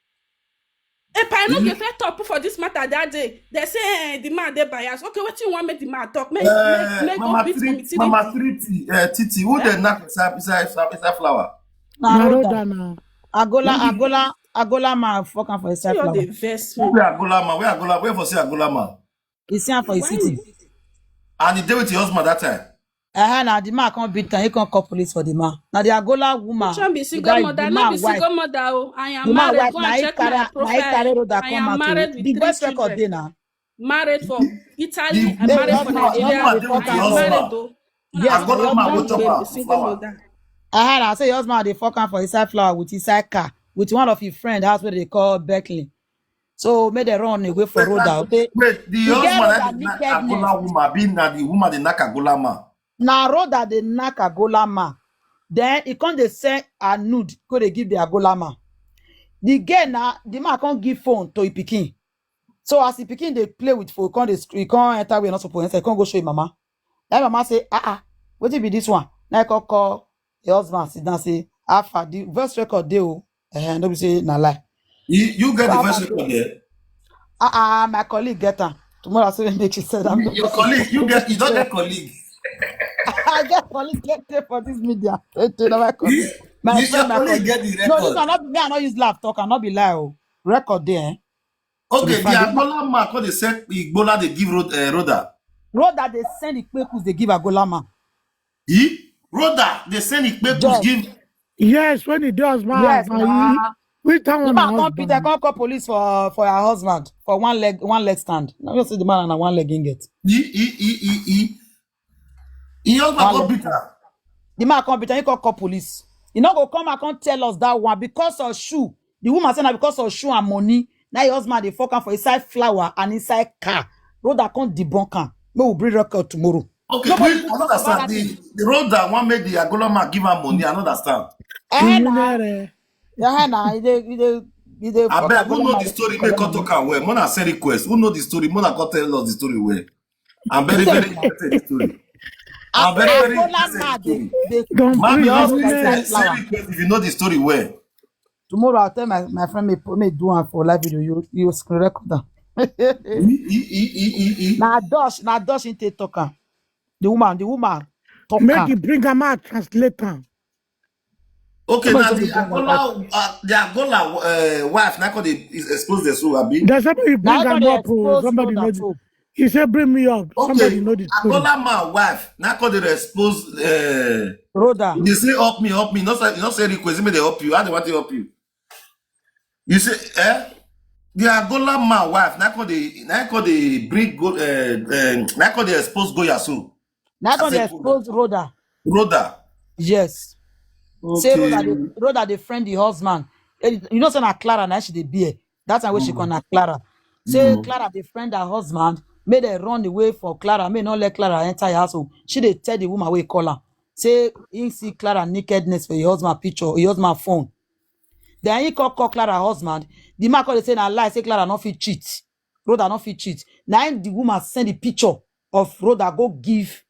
If I no dey fair talk for this matter that day, they say, eh, the man dey bias. Okay, wetin you want make the man talk? Make, make, make go beat Mommy Titi. Mama Titi, uh, Titi, who dey knock inside, inside, inside, inside flower? Na Rhoda na. Agola, Agola, Agola ma fuck am for inside flower. You dey vex me. Who be Agola ma? Where Agola? Where for see Agola ma? He see am for his city. And he dey with your husband that time. Uh-huh, na the man come beat am, he come call police for the man. Na the Agola woman. Which one be single mother? No be single mother o. I am married. Go and check my profile. I am married with three children. The best record dey na. Married for Italy, I married for Nigeria. I am married o. Yes, Agola woman go chop am. Single mother. Uh-huh, I say your husband dey fuck am for inside flower with inside car with one of his friend house wey they call Beckley. So make dem run away for Rhoda. Wait, the husband that dey knack Agola woman, be na the woman dey knack Agola man. Na Rhoda dey knack Agola man. Then he come dey send her nude, go dey give the Agola man. The girl na, the man come give phone to him pikin. So as the pikin dey play with phone, come dey sc-, he come enter where he not supposed enter, he come go show him mama. That mama say, ah ah, wetin be this one? Now he come call your husband, sit down, say, Alpha, the voice record dey o. Eh, no be say na lie. You, you get the voice record there? Ah ah, my colleague get am. Tomorrow I say make she send am. Your colleague, you get, you don't get colleague. I get colleague get there for this media. Eh, to na my colleague. My friend, my colleague get the record. No, this one not me. I not use laugh talk. I not be lie o. Record there. Okay, the Agola man come dey send Igbola dey give Rhoda. Rhoda dey send Ikpekus dey give Agola man. He? Rhoda dey send Ikpekus give. Yes, when he does man. Yes, na. Which time woman come beat, they come call police for, for her husband for one leg, one leg stand. Now you see the man and one leg he get. He, he, he, he, he. He husband come beat her. The man come beat her, he come call police. He no go come and come tell us that one because of shoe. The woman say na because of shoe and money. Now your husband dey fuck am for inside flower and inside car. Rhoda come debunk am. Make we bring record tomorrow. Okay, I don't understand. The, the Rhoda one make the Agola man give her money. I don't understand. Eh, na. Yeah, na. He dey, he dey, he dey. Abeg, who know the story? Make come talk am well. Mona send request. Who know the story? Mona come tell us the story well. I'm very, very interested in the story. I'm very, very interested in the story. Mommy, send request if you know the story well. Tomorrow I'll tell my, my friend me, me do am for live video. You, you screen record am. Na Dutch, na Dutch in take talk am. The woman, the woman talk am. Make you bring am out, translate am. Okay, now the Agola, uh, the Agola uh, wife now called the is exposed the soul, abi. There's somebody bring am up. Oh, somebody know. He said, "Bring me up." Okay. Somebody know the story. Agola man wife now called the expose. Uh, Rhoda. They say, "Help me, help me." Not say, not say request. Make they help you. How they want to help you? You say, eh? The Agola man wife now called the now called the bring go. Uh, uh, now called the expose Goya so. Now called the expose Rhoda. Rhoda. Yes. Okay. Say Rhoda, the friend the husband. Eh, you know, say na Clara, now she dey bear. That's why she call na Clara. Say Clara, the friend her husband, made a run away for Clara, may not let Clara enter her household. She dey tell the woman wey call her. Say he see Clara nakedness for your husband picture, your husband phone. Then he call, call Clara husband. The man call dey say na lie, say Clara no fit cheat. Rhoda no fit cheat. Now the woman send the picture of Rhoda go give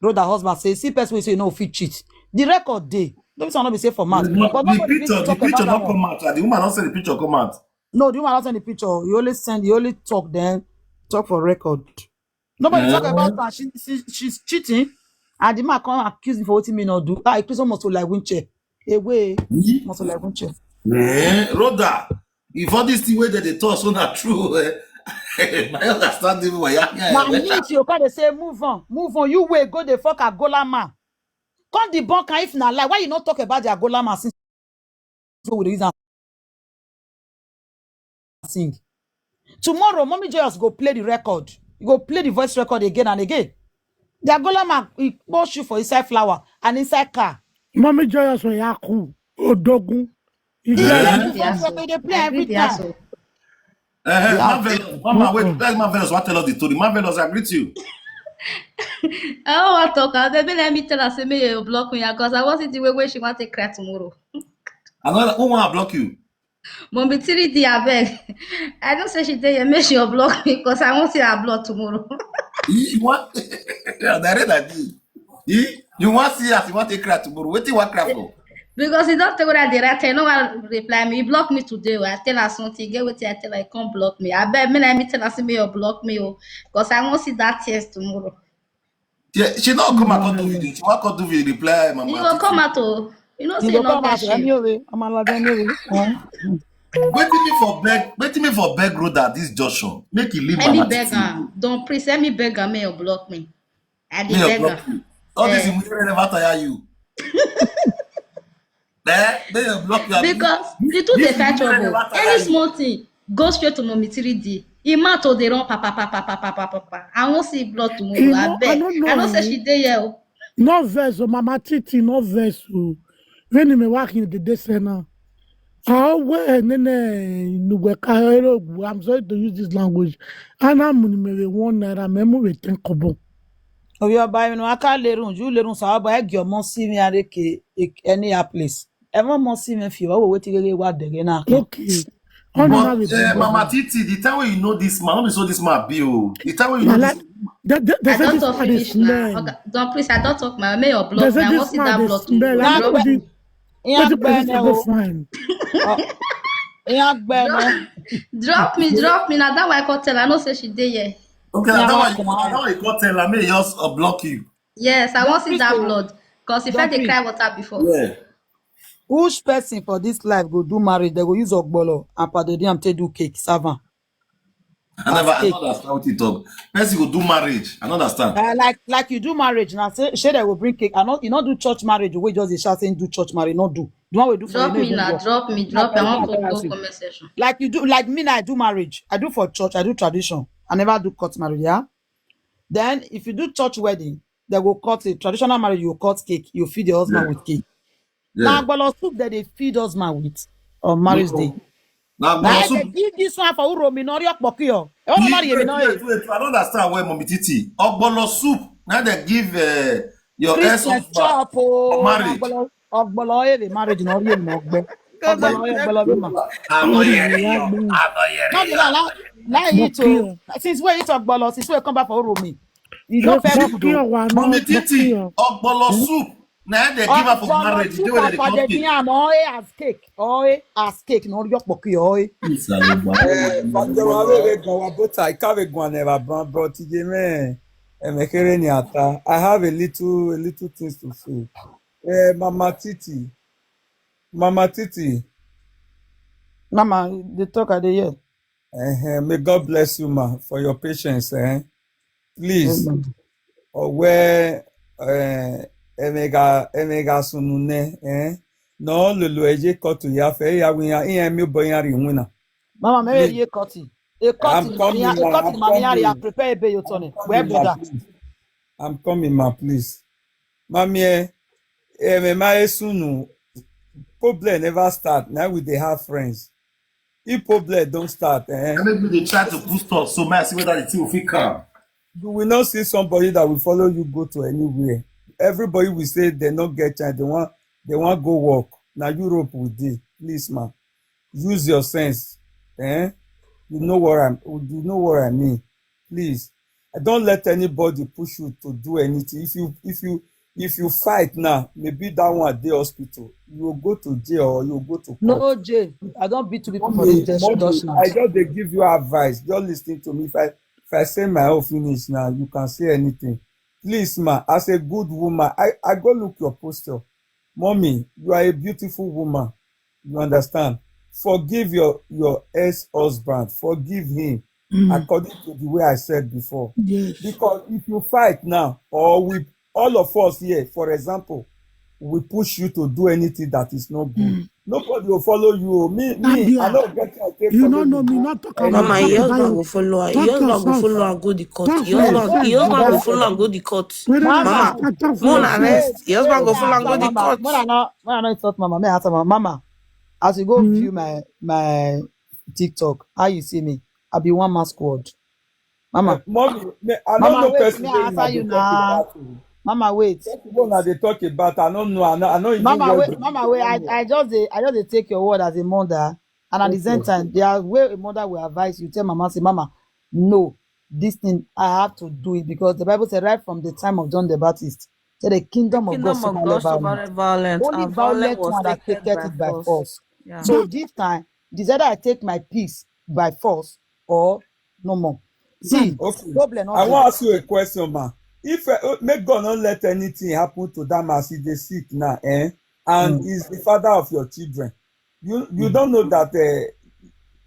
Rhoda husband say, "See person wey say you no fit cheat." The record dey. No be say I no be say for mouth. But the picture, the picture not come out. The woman not send the picture come out. No, the woman not send the picture. You only send, you only talk then talk for record. Nobody talk about her. She, she she's cheating, and the man come accuse me for wetin me no do. Ah, Chris almost like wheelchair. Away, almost like wheelchair. Eh, Rhoda, if all this thing wey dem dey talk so na true, eh, my understanding wey ya. Na me you come dey say move on, move on. You wey go dey fuck Agola man. Come debunk am if na lie. Why you no talk about the Agola man since we dey use am sing? Tomorrow, Mommy Joyous go play the record. You go play the voice record again and again. The Agola man, he pour shoe for inside flower and inside car. Mommy Joyous Oyaku Odogun. He dey play every time. Uh, Marvelous, Mama, wait, let Marvelous want tell us the story. Marvelous, I greet you. I don't want to talk. Baby, let me tell her, say, may you block me, because I want to see the way, way she want to cry tomorrow. Another, who want to block you? Mommy three D, I beg. I don't say she dey here, make she block me, because I won't see her blood tomorrow. You, you want? Yeah, that is that. You, you want see as you want to cry tomorrow. Wetin you want cry for? Because he don't tell what I did. I tell no one reply me. He blocked me today. I tell her something. Get what I tell her. He can't block me. I bet me let me tell her say me you block me, oh, because I won't see that tears tomorrow. Yeah, she not come out come do video. She want come do video reply, Mama. You go come out, oh. You know say you not get shame. Anyway, I'm allowed anyway. Wetin me for beg, wetin me for beg Rhoda this junction. Make he leave. Let me beg am. Don't please let me beg am. May you block me. I dey beg am. All this thing never tire you. Eh? May you block you. Because the two dey fight trouble. Any small thing, go straight to Mommy three D. He mouth to dey run pa pa pa pa pa pa pa pa pa. I won't see blood tomorrow. I beg. I don't say she dey here. No verse, oh, Mama Titi, no verse, oh. When me walking the day say now. Awe nene nuwe ka ero gu. I'm sorry to use this language. Ana muni me we one naira, me mu we ten kobo. Oyo ba mi no aka lerun, ju lerun sa ba e gi omo si mi areke any place. E mo mo si mi fi wa wo wetin gege wa dege na. Okay. But uh, Mama Titi, the time when you know this man, no be so this man be o. The time when you know this man. I don't talk finish now. Don't please, I don't talk my may your blood. I want see that blood too. Drop me, drop me. Now that why I can't tell. I know say she dey here. Okay, now that why you can't tell. I may just uh, block you. Yes, I want see that blood. Because if I dey cry water before. Yeah. Which person for this life go do marriage? They go use ogbolo and padodiam take do cake, serve am. I never, I don't understand what you talk. Person go do marriage. I don't understand. Uh, like, like you do marriage now. Say, say they will bring cake. I not, you not do church marriage. We just dey shout saying do church marriage. Not do. The one we do for drop me now. Drop me. Drop. I want to go comment section. Like you do, like me now. I do marriage. I do for church. I do tradition. I never do court marriage. Yeah. Then if you do church wedding, they go cut a traditional marriage. You cut cake. You feed your husband with cake. Yeah. Now, ogbolo soup that they feed us man with on marriage day. Now, they give this one for Uromi, not your pokio. I don't understand where Mommy Titi. Ogbolo soup. Now they give uh, your ex husband chop, oh, marriage. Ogbolo, ogbolo, eh, the marriage, not real, not bad. Ogbolo, eh, ogbolo, be man. I'm not hearing you. I'm not hearing you. Like it, oh. Since where you talk ogbolo, since where come back for Uromi. You don't fair good. Mommy Titi, ogbolo soup. Now they give her for marriage. They will come. Oil as cake. Oil as cake. No, your pocket oil. I have a little, a little things to say. Uh, Mama Titi, Mama Titi. Mama, the talk I dey hear. Eh, may God bless you, ma, for your patience. Eh? Please, owe eh, emega emega sunune. Eh? No lulu eje kotu ya fe ya winya iya mi boya ri wina. Mama, may ye cut it. A cut I'm it, coming, mama, a ma, cut I'm it, mama, ya coming. Prepare ebe yo tone. Where Coming, ma, brother? Please. I'm coming, ma, please. Mami, eh, eh, me ma esunu. Problem never start. Now we dey have friends. If problem don't start, eh? And maybe they try to push us, so may I see whether the thing will fit come. You will not see somebody that will follow you go to anywhere. Everybody will say they not get chance. They want they want go work. Now Europe will dey. Please, ma, use your sense. Eh? You know what I'm. You know what I mean. Please, I don't let anybody push you to do anything. If you if you if you fight now, maybe that one dey hospital. You will go to jail or you will go to court. No, Jay, I don't beat two people for Mommy, this mommy, just now. I just dey give you advice. Just listen to me. If I if I say my own finish now, you can say anything. Please, ma, as a good woman, I, I go look your posture. Mommy, you are a beautiful woman. You understand? Forgive your your ex-husband. Forgive him according to the way I said before. Yes. Because if you fight now, or we all of us here, for example, we push you to do anything that is not good. Nobody will follow you. Me, me, Abia, I don't get I take You follow don't know you. me, not talk I about Mama, don't your know. husband go follow her. Talk Your husband go yourself. Follow her go the court. Talk Your husband, yourself. Your husband go follow her go the court. Whether Mama, I talk for Mona yourself. Arrest. Your husband go follow her go the Mama, court. Mona, no, Mona, no insult Mama. May I ask Mama? Mama, as you go Mm. View my my TikTok, how you see me? I be one man squad. Mama, Eh, mommy, me, I don't Mama, know wait, person may wey I una answer dey you talk now? about. Oh. Mama, wait. Person wey una dey talk about, I don't know. I know. I know even Mama, where wait, the Mama, wait. I, I just dey, I just dey take your word as a mother, and at the same Okay. time, there are way a mother will advise you. Tell Mama, say, Mama, no, this thing I have to do it because the Bible said right from the time of John the Baptist, say the kingdom of God Kingdom of suffereth God violence. suffereth violence, Only and violent violent was one that taken taketh by it by force. force. Yeah. So this time, it's either I take my peace by force or no more. See, Okay. Problem not I dey. Want to ask you a question, ma. If uh, uh, make God not let anything happen to that man, he dey sick now, eh? And Mm. He's the father of your children. You you Mm. Don't know that uh,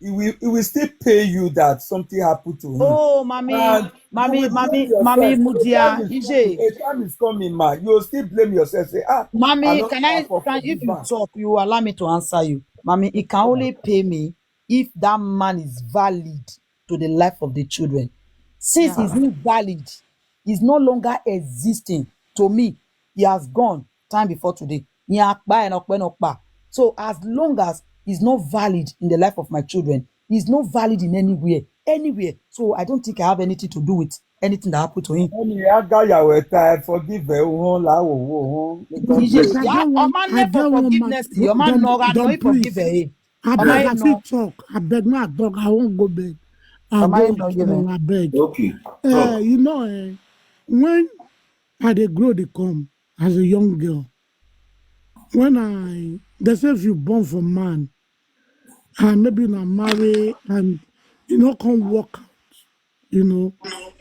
he will he will still pay you that something happened to him. Oh, mommy, And you mommy, will blame mommy, yourself. mommy, A Mudia, time is Ije. Coming. A time is coming, ma. You will still blame yourself. Say, ah, I Mommy, don't can I, for can, if you back. Talk, you allow me to answer you. Mommy, it can only pay me if that man is valid to the life of the children. Since Yeah. He's invalid, he's no longer existing to me. He has gone time before today. He akpa and okpa and okpa. So as long as he's not valid in the life of my children, he's not valid in anywhere, anywhere. So I don't think I have anything to do with anything that happened to him. Mommy, I got your time. Forgive her. Oh, la, oh, oh, oh. Don't Ije, please, I yeah, get one, Oman I never get one forgive man. next thing. Oman Don't, no, God, no, don't he forgive please. her. I Oman beg, he I no. fit talk. I beg, no, I beg. I won't go beg. I Oman he beg, no give her. I beg. Okay. Eh, Talk. You know, eh, when I dey grow, dey come as a young girl. When I, they say if you born for man, and maybe una marry and you know come work out, you know,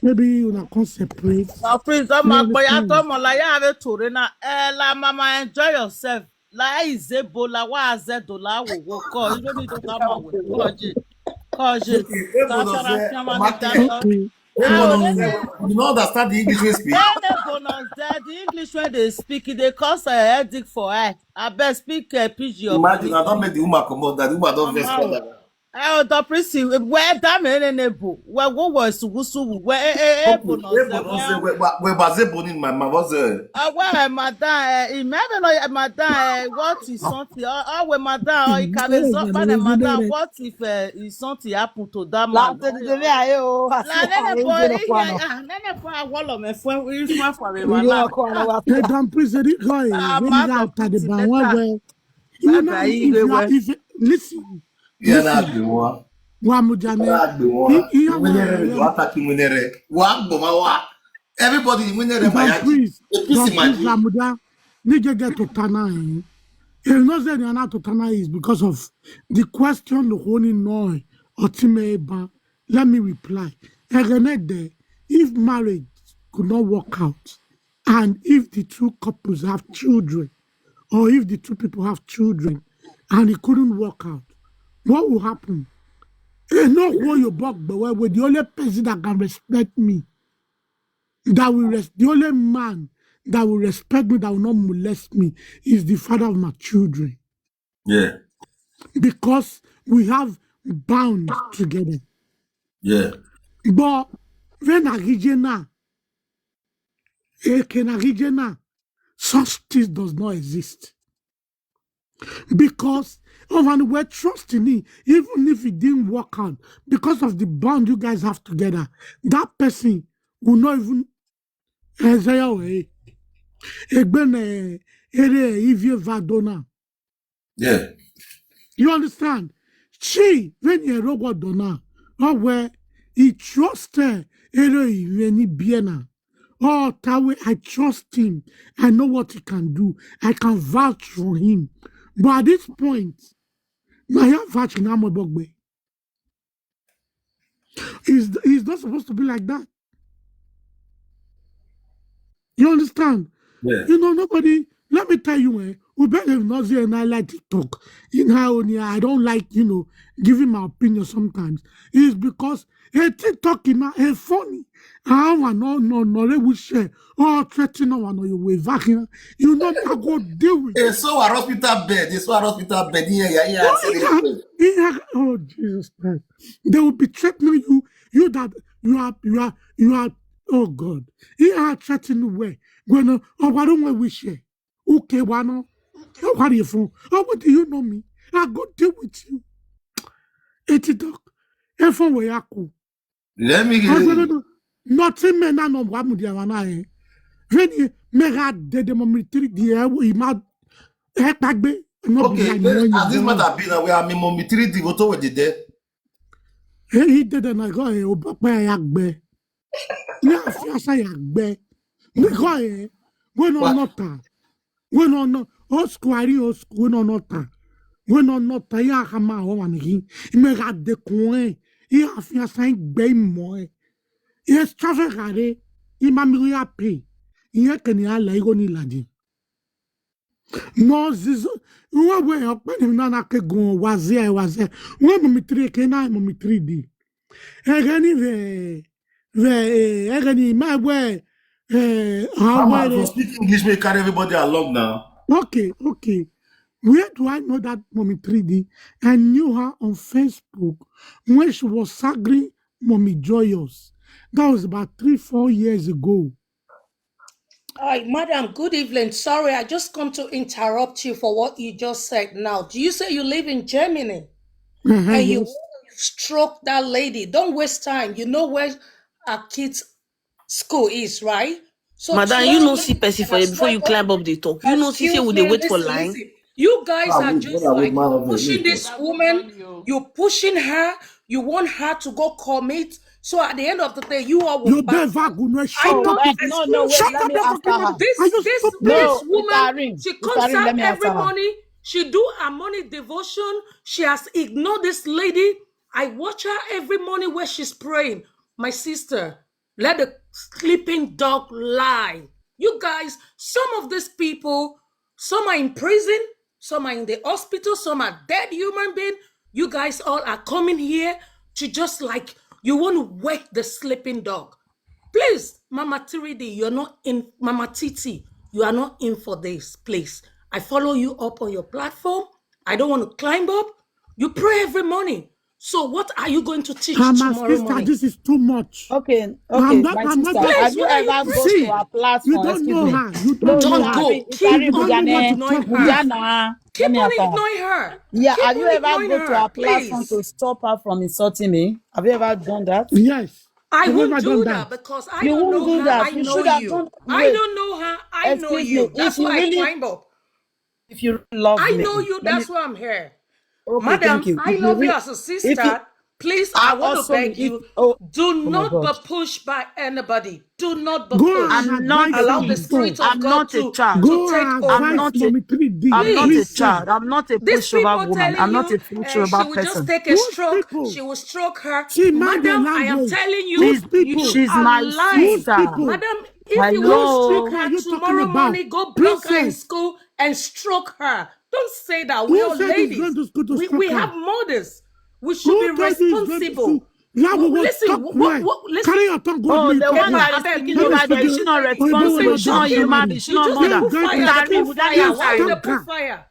maybe una come separate. Now, please, don't You mark, but I understand? told Mola, you have a tour now. Eh, la mama, enjoy yourself. La is a bola, wa ze dola wo wo ko. You don't need to come out with koji. Koji. Okay, Ebo no say, Mati, Okay. Ebo Ah, no they say, say, you don't understand the English we speak. They, they bonus there. The English when they speak, they cause a headache for her. I best speak uh, P G or Imagine, I Polish. Don't make the woman come out. That the woman don't vex Mama, further. Eh, Doctor Prissy, where that man in a bo? Where what was susu? Where eh eh eh Okay, bonus Ebo there? no say, Where we we we baze boni in my mama was uh, uh, where eh, madam? Eh, imagine no eh, madam. Eh, what is something? Oh, oh, where madam? Oh, you can Hey, result by madam, the you madam. know What if uh, is something happened to that La man? te de me aye o. La nene boy, ah, nene boy, I wallow me friend. If my for me, You are called our They don't please the guy. Ah, When man, you out at the put it bar, well, better. Well, you know, Bye-bye, if you are, Igwe. If you, listen, yeah, na listen, the one. Wamujane, Na the one. He- he have Winere, a- you attack him, Winere. Wa gboma wa. Everybody, Winere, Don Mayaji. Priest, A piece Don in my Priest day. Lamuda, Nige get to Tana. Eh? You know, say they are not to Tana is because of the question the Holy Noy or Timeba. Let me reply. Egenede, if marriage could not work out, and if the two couples have children, or if the two people have children, and it couldn't work out, what will happen? Enoch Woyo Bogbewe, the only person that can respect me, that will res- the only man that will respect me, that will not molest me, is the father of my children. Yeah. Because we have bound together. Yeah. But when I region now, Ekena region now, such things does not exist. Because of an we're trusting him, even if it didn't work out, because of the bond you guys have together, that person will not even Ezra way. Egbene ere ivie vadona. Yeah. You understand? She when you rogo dona, oh where he trust her ere iveni biena. Oh Tawe, I trust him. I know what he can do. I can vouch for him. But at this point, my vouch in Amobogbe. He's, he's not supposed to be like that. You understand? Yeah. You know, nobody, let me tell you, eh, Ubele Nozi and I like to talk. In her own, yeah, I don't like, you know, giving my opinion sometimes. It's because a TikTok in a funny. I want no, no, no, they will share. Oh, threaten no one, no, you will back in. You know, I go deal with It's so a hospital bed. It's so a hospital bed. Yeah, yeah, yeah. Oh, yeah, yeah. Oh, Jesus Christ. They will be threatening you. You that you are, you are, you are, oh God. He are threatening where? When, uh, oh, why don't we share? Okay, why not? Oh, what are you for? Oh, what do you know me? I go deal with you. Eti talk. If I were Yaku. Let me I said, no, no. Nothing men are no wamu the one I. When you make a dead mommy three D, I will ima. Ekpagbe. No be Okay, like eh, when you as this know. Matter be now, we are Mimo Mitridi, what over the day. He, he did and I go, eh, Obakwe Yagbe. Yeah, Fiasa Yagbe. Because, eh, when on What? Nota. When on no, oh, squari, oh, when on Nota. When on Nota, ya Hama, oh, and he, he may have the coin. He have Fiasa Gbe more. He has traffic, are, he mammy pay. He can ya Lego ni Ladi. No, this, who are we up when him nana ke go, was there, was there. When Mommy three can I, Mommy three D. Egani ve, ve, egani my way. Eh, how How well about you it- speak English, make carry everybody along now? Okay, okay. Where do I know that Mommy three D? I knew her on Facebook when she was sagging Mommy Joyous. That was about three, four years ago. Hi, madam, good evening. Sorry, I just come to interrupt you for what you just said now. Do you say you live in Germany? Uh-huh, And you yes. Stroke that lady. Don't waste time. You know where our kids' school is, right? So Madam, tell you know me see person for here before you Excuse climb up the talk. You know see say Excuse we dey me, wait for listen, line. listen. You guys Ah, are wait, just what are we like man of pushing the this woman. You pushing her. You want her to go commit. So at the end of the day, you all will You back. Bevagu, no, shut I up. know Oh, eh, this. No, no, wait, Shut let up, me you answer fucking her. Are This you this stupid? this No, woman, Utarin, she comes Utarin, out let me every answer her. morning. She do her morning devotion. She has ignored this lady. I watch her every morning where she's praying. My sister, let the sleeping dog lie. You guys, some of these people, some are in prison, some are in the hospital, some are dead human being. You guys all are coming here to just like you want to wake the sleeping dog. Please, Mama three D, you're not in. Mama T T, you are not in for this. Please, I follow you up on your platform. I don't want to climb up. You pray every morning. So what are you going to teach Ah, my tomorrow sister, morning? This is too much. Okay, okay, I'm not, my I'm not sister, going have to you Please, what are you ever gone preaching? to her You platform? don't Excuse know me. her. You don't No, know Don't her. go. Utarin, Keep Utarin, on Bugane, ignoring her. Bugana. Let Keep me on answer her. ignoring her. Yeah, Keep have you on ever ignoring gone to her her, platform please. To stop her from insulting me? Have you ever done that? Yes. I I've won't never do done that that. Because I You don't won't know do her. that. I You know should have you. done. I Wait, don't know her. I know excuse you. me. If That's you why I really, climb up. If you really love I me, know you. let me, That's why I'm here. Okay, Madam, thank you. I If you love you really, as a if you, sister. Please, I I want to also, beg if, you, oh, do oh my not be God. Pushed by anybody. Do not be Go pushed. and I'm not advise a Allow her. the pushing. Spirit of I'm God not a to, child. to Go take and over. I'm advise not a, Mommy three D. I'm not a Please. Listen. child. I'm not a These pushover people woman. I'm telling not a you uh, she pushover will just person. Take a Those stroke. people. She will stroke her. See, man, they Madam, I am language. telling you, Those She's, people. You she's are my lying. Those sister. People. Madam, if you Which want to school stroke are her you talking tomorrow about? Morning, go block her in Princess. School and stroke her. Don't say that. We are ladies. We, we have mothers. We should be responsible. Listen, what, what, listen. Carry your tongue, go. Oh, the one that is speaking over there, she not responsible. She not human. She not mother. Sister Rim, why you put fire?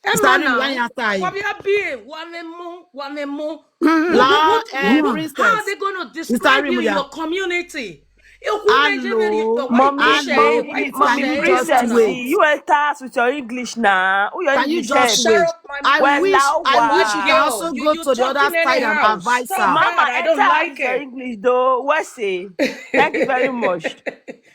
Sister Rim, why you outside? Wabia bie, wanemo, wanemo. How are they going to describe you in your community? Hello, mommy, mommy, mommy, Princess, you enter us with your English now. Who your English help? I wish, I wish you can also go to the other side and advise her. Mama, I don't like your English though. What say? Thank you very much.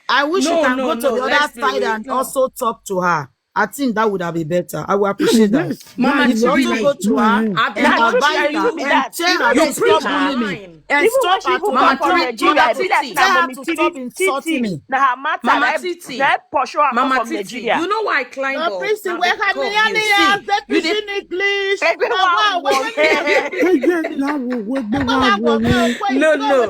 I wish you can go to the other side and also talk to her. I think that would have been better. I will appreciate that. Mama, if you also go to her and advise her and tell her to stop bullying me and stop at all. Mama Titi, tell her to stop insulting me. Now her matter, Mama Titi, Mama Titi, you know why I climbed up? Princess, where have me? You dey English. No, no.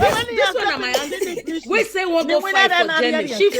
This one na my auntie. We say one go fight for Jenny. She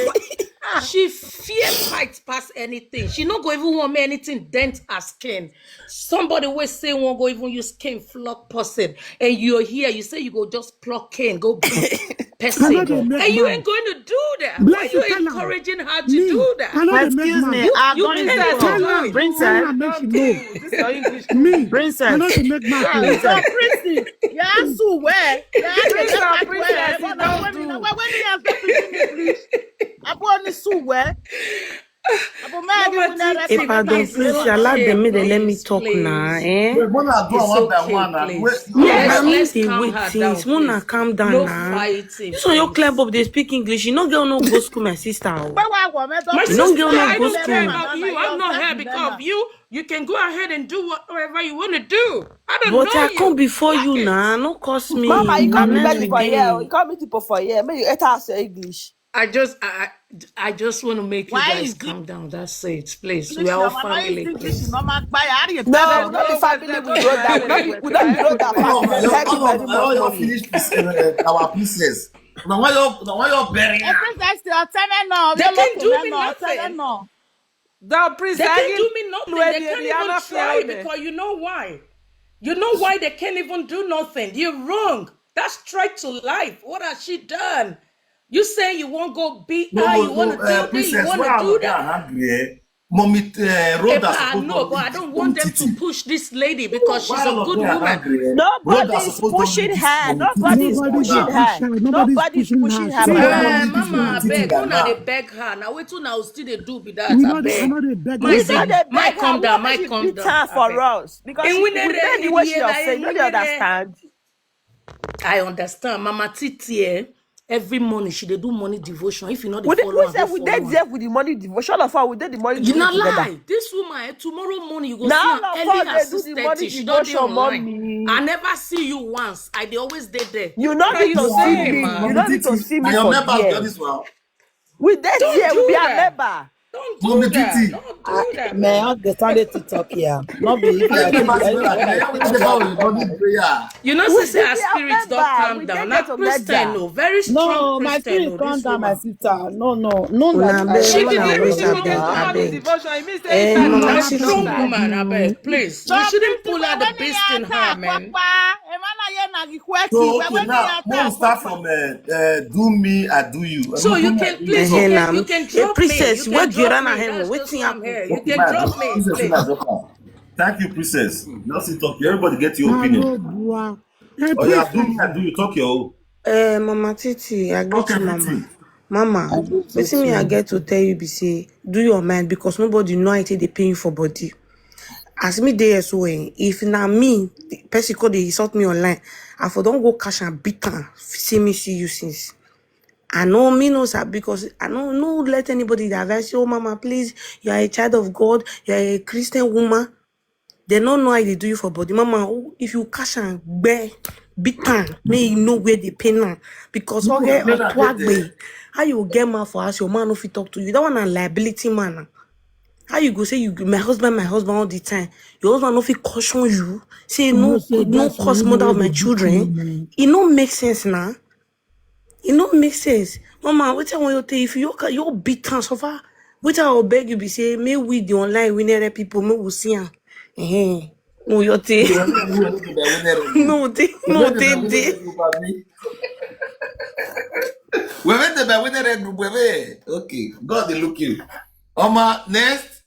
she fear fight pass anything. She no go even want me anything dent her skin. Somebody wey say wan go even use cane flog person, and you're here, you say you go just pluck cane, go beat person, and you ain't going to do that. Why you encouraging her to do that? Excuse me, you, you can't tell her. Princess, this is your English. Me, princess. I know to make my princess. Princess, yeah, so where? Yeah, princess, princess, don't do. When you have to speak English, I put on the suit where. If I don't please, allow them, make them let me talk now, eh? Wait, when I do one by one now. Yes, let's calm her down, please. Mona, calm down now. This one you climb up, they speak English. You no get no go school, my sister. You no get no go school. I'm not here because of you. You can go ahead and do whatever you want to do. I don't know you. But I come before you now. No curse me. Mama, you can't be ready for here. You can't be people for here. Make you enter us your English. I just, I, I I just want to make you guys calm down. That's it, please. We are all family, please. No, not the family we go down. We don't be, we don't be go down. All of, all of, all your finish our pieces. Now why you, now why you bury her? Princess, they can't do me nothing. The princess, they can't do me nothing. They can't even try because you know why? You know why they can't even do nothing? You're wrong. That's threat to life. What has she done? You say you won't go beat her, you want to do this, you want to do that. Mommy, uh, Rhoda, no, but I don't want them to push this lady because she's a good woman. Nobody is pushing her. Nobody is pushing her. Nobody is pushing her. Mama, I beg. Una dey beg her. Now wait till now still dey do be that. I beg. Mike, calm down. Mike, calm down. Beat her for us because she, the way she say, you don't understand. I understand. Mama Titi, eh, every morning she dey do morning devotion. If you know the follow, we dey there with the morning devotion. All of her, we dey the morning devotion together. You not lie. This woman, eh, tomorrow morning you go see her early as six thirty. She don dey online. I never see you once. I dey always dey there. You no need to see me. You no need to see me for there. We dey there. We be a member. Don't do that. Don't do that. May I get started to talk here? Not be if you are. You know, say our spirits don't calm down. Not Christian, no, very strong Christian. No, my spirit calm down, my sister. No, no, no. She did it. She did it. Strong woman, I beg, please. You shouldn't pull out the beast in her, man. So, okay, now, we'll start from, uh, uh, do me, I do you. So you can please, you can, you can drop me. You can drop me. That's just why I'm here. You can drop me, please. Thank you, princess. Nothing talk. Everybody get your opinion. Oh, yeah, do me, I do you. Talk your own. Eh, Mama Titi, I agree to Mama. Mama, wetin me I get to tell you be say, do your mind because nobody know how e take dey pain you for body. As me dey here so, eh, if na me, the person come dey insult me online, I for don go catch am, beat am, say me see you since. I know me no sir because I no, no let anybody dey advise you, "Oh, Mama, please, you are a child of God, you are a Christian woman." They no know how they do you for body. Mama, if you catch am, gbe, beat am, make you know where the pain am. Because okay, how you get man for us, your man no fit talk to you. That one na liability man. How you go say you, "My husband, my husband," all the time? Your husband no fit caution you. Say, "No, no cause mother of my children." It no make sense now. E no make sense. Mama, wetin I want you to tell you? If you, you beat am, suffer, Which I will beg you be say, may we the online winner people, may we see am. Eh, no, your thing. No, they, no, they, they. Webe te ba wene re group webe. Okay, God dey look you. Oma, next.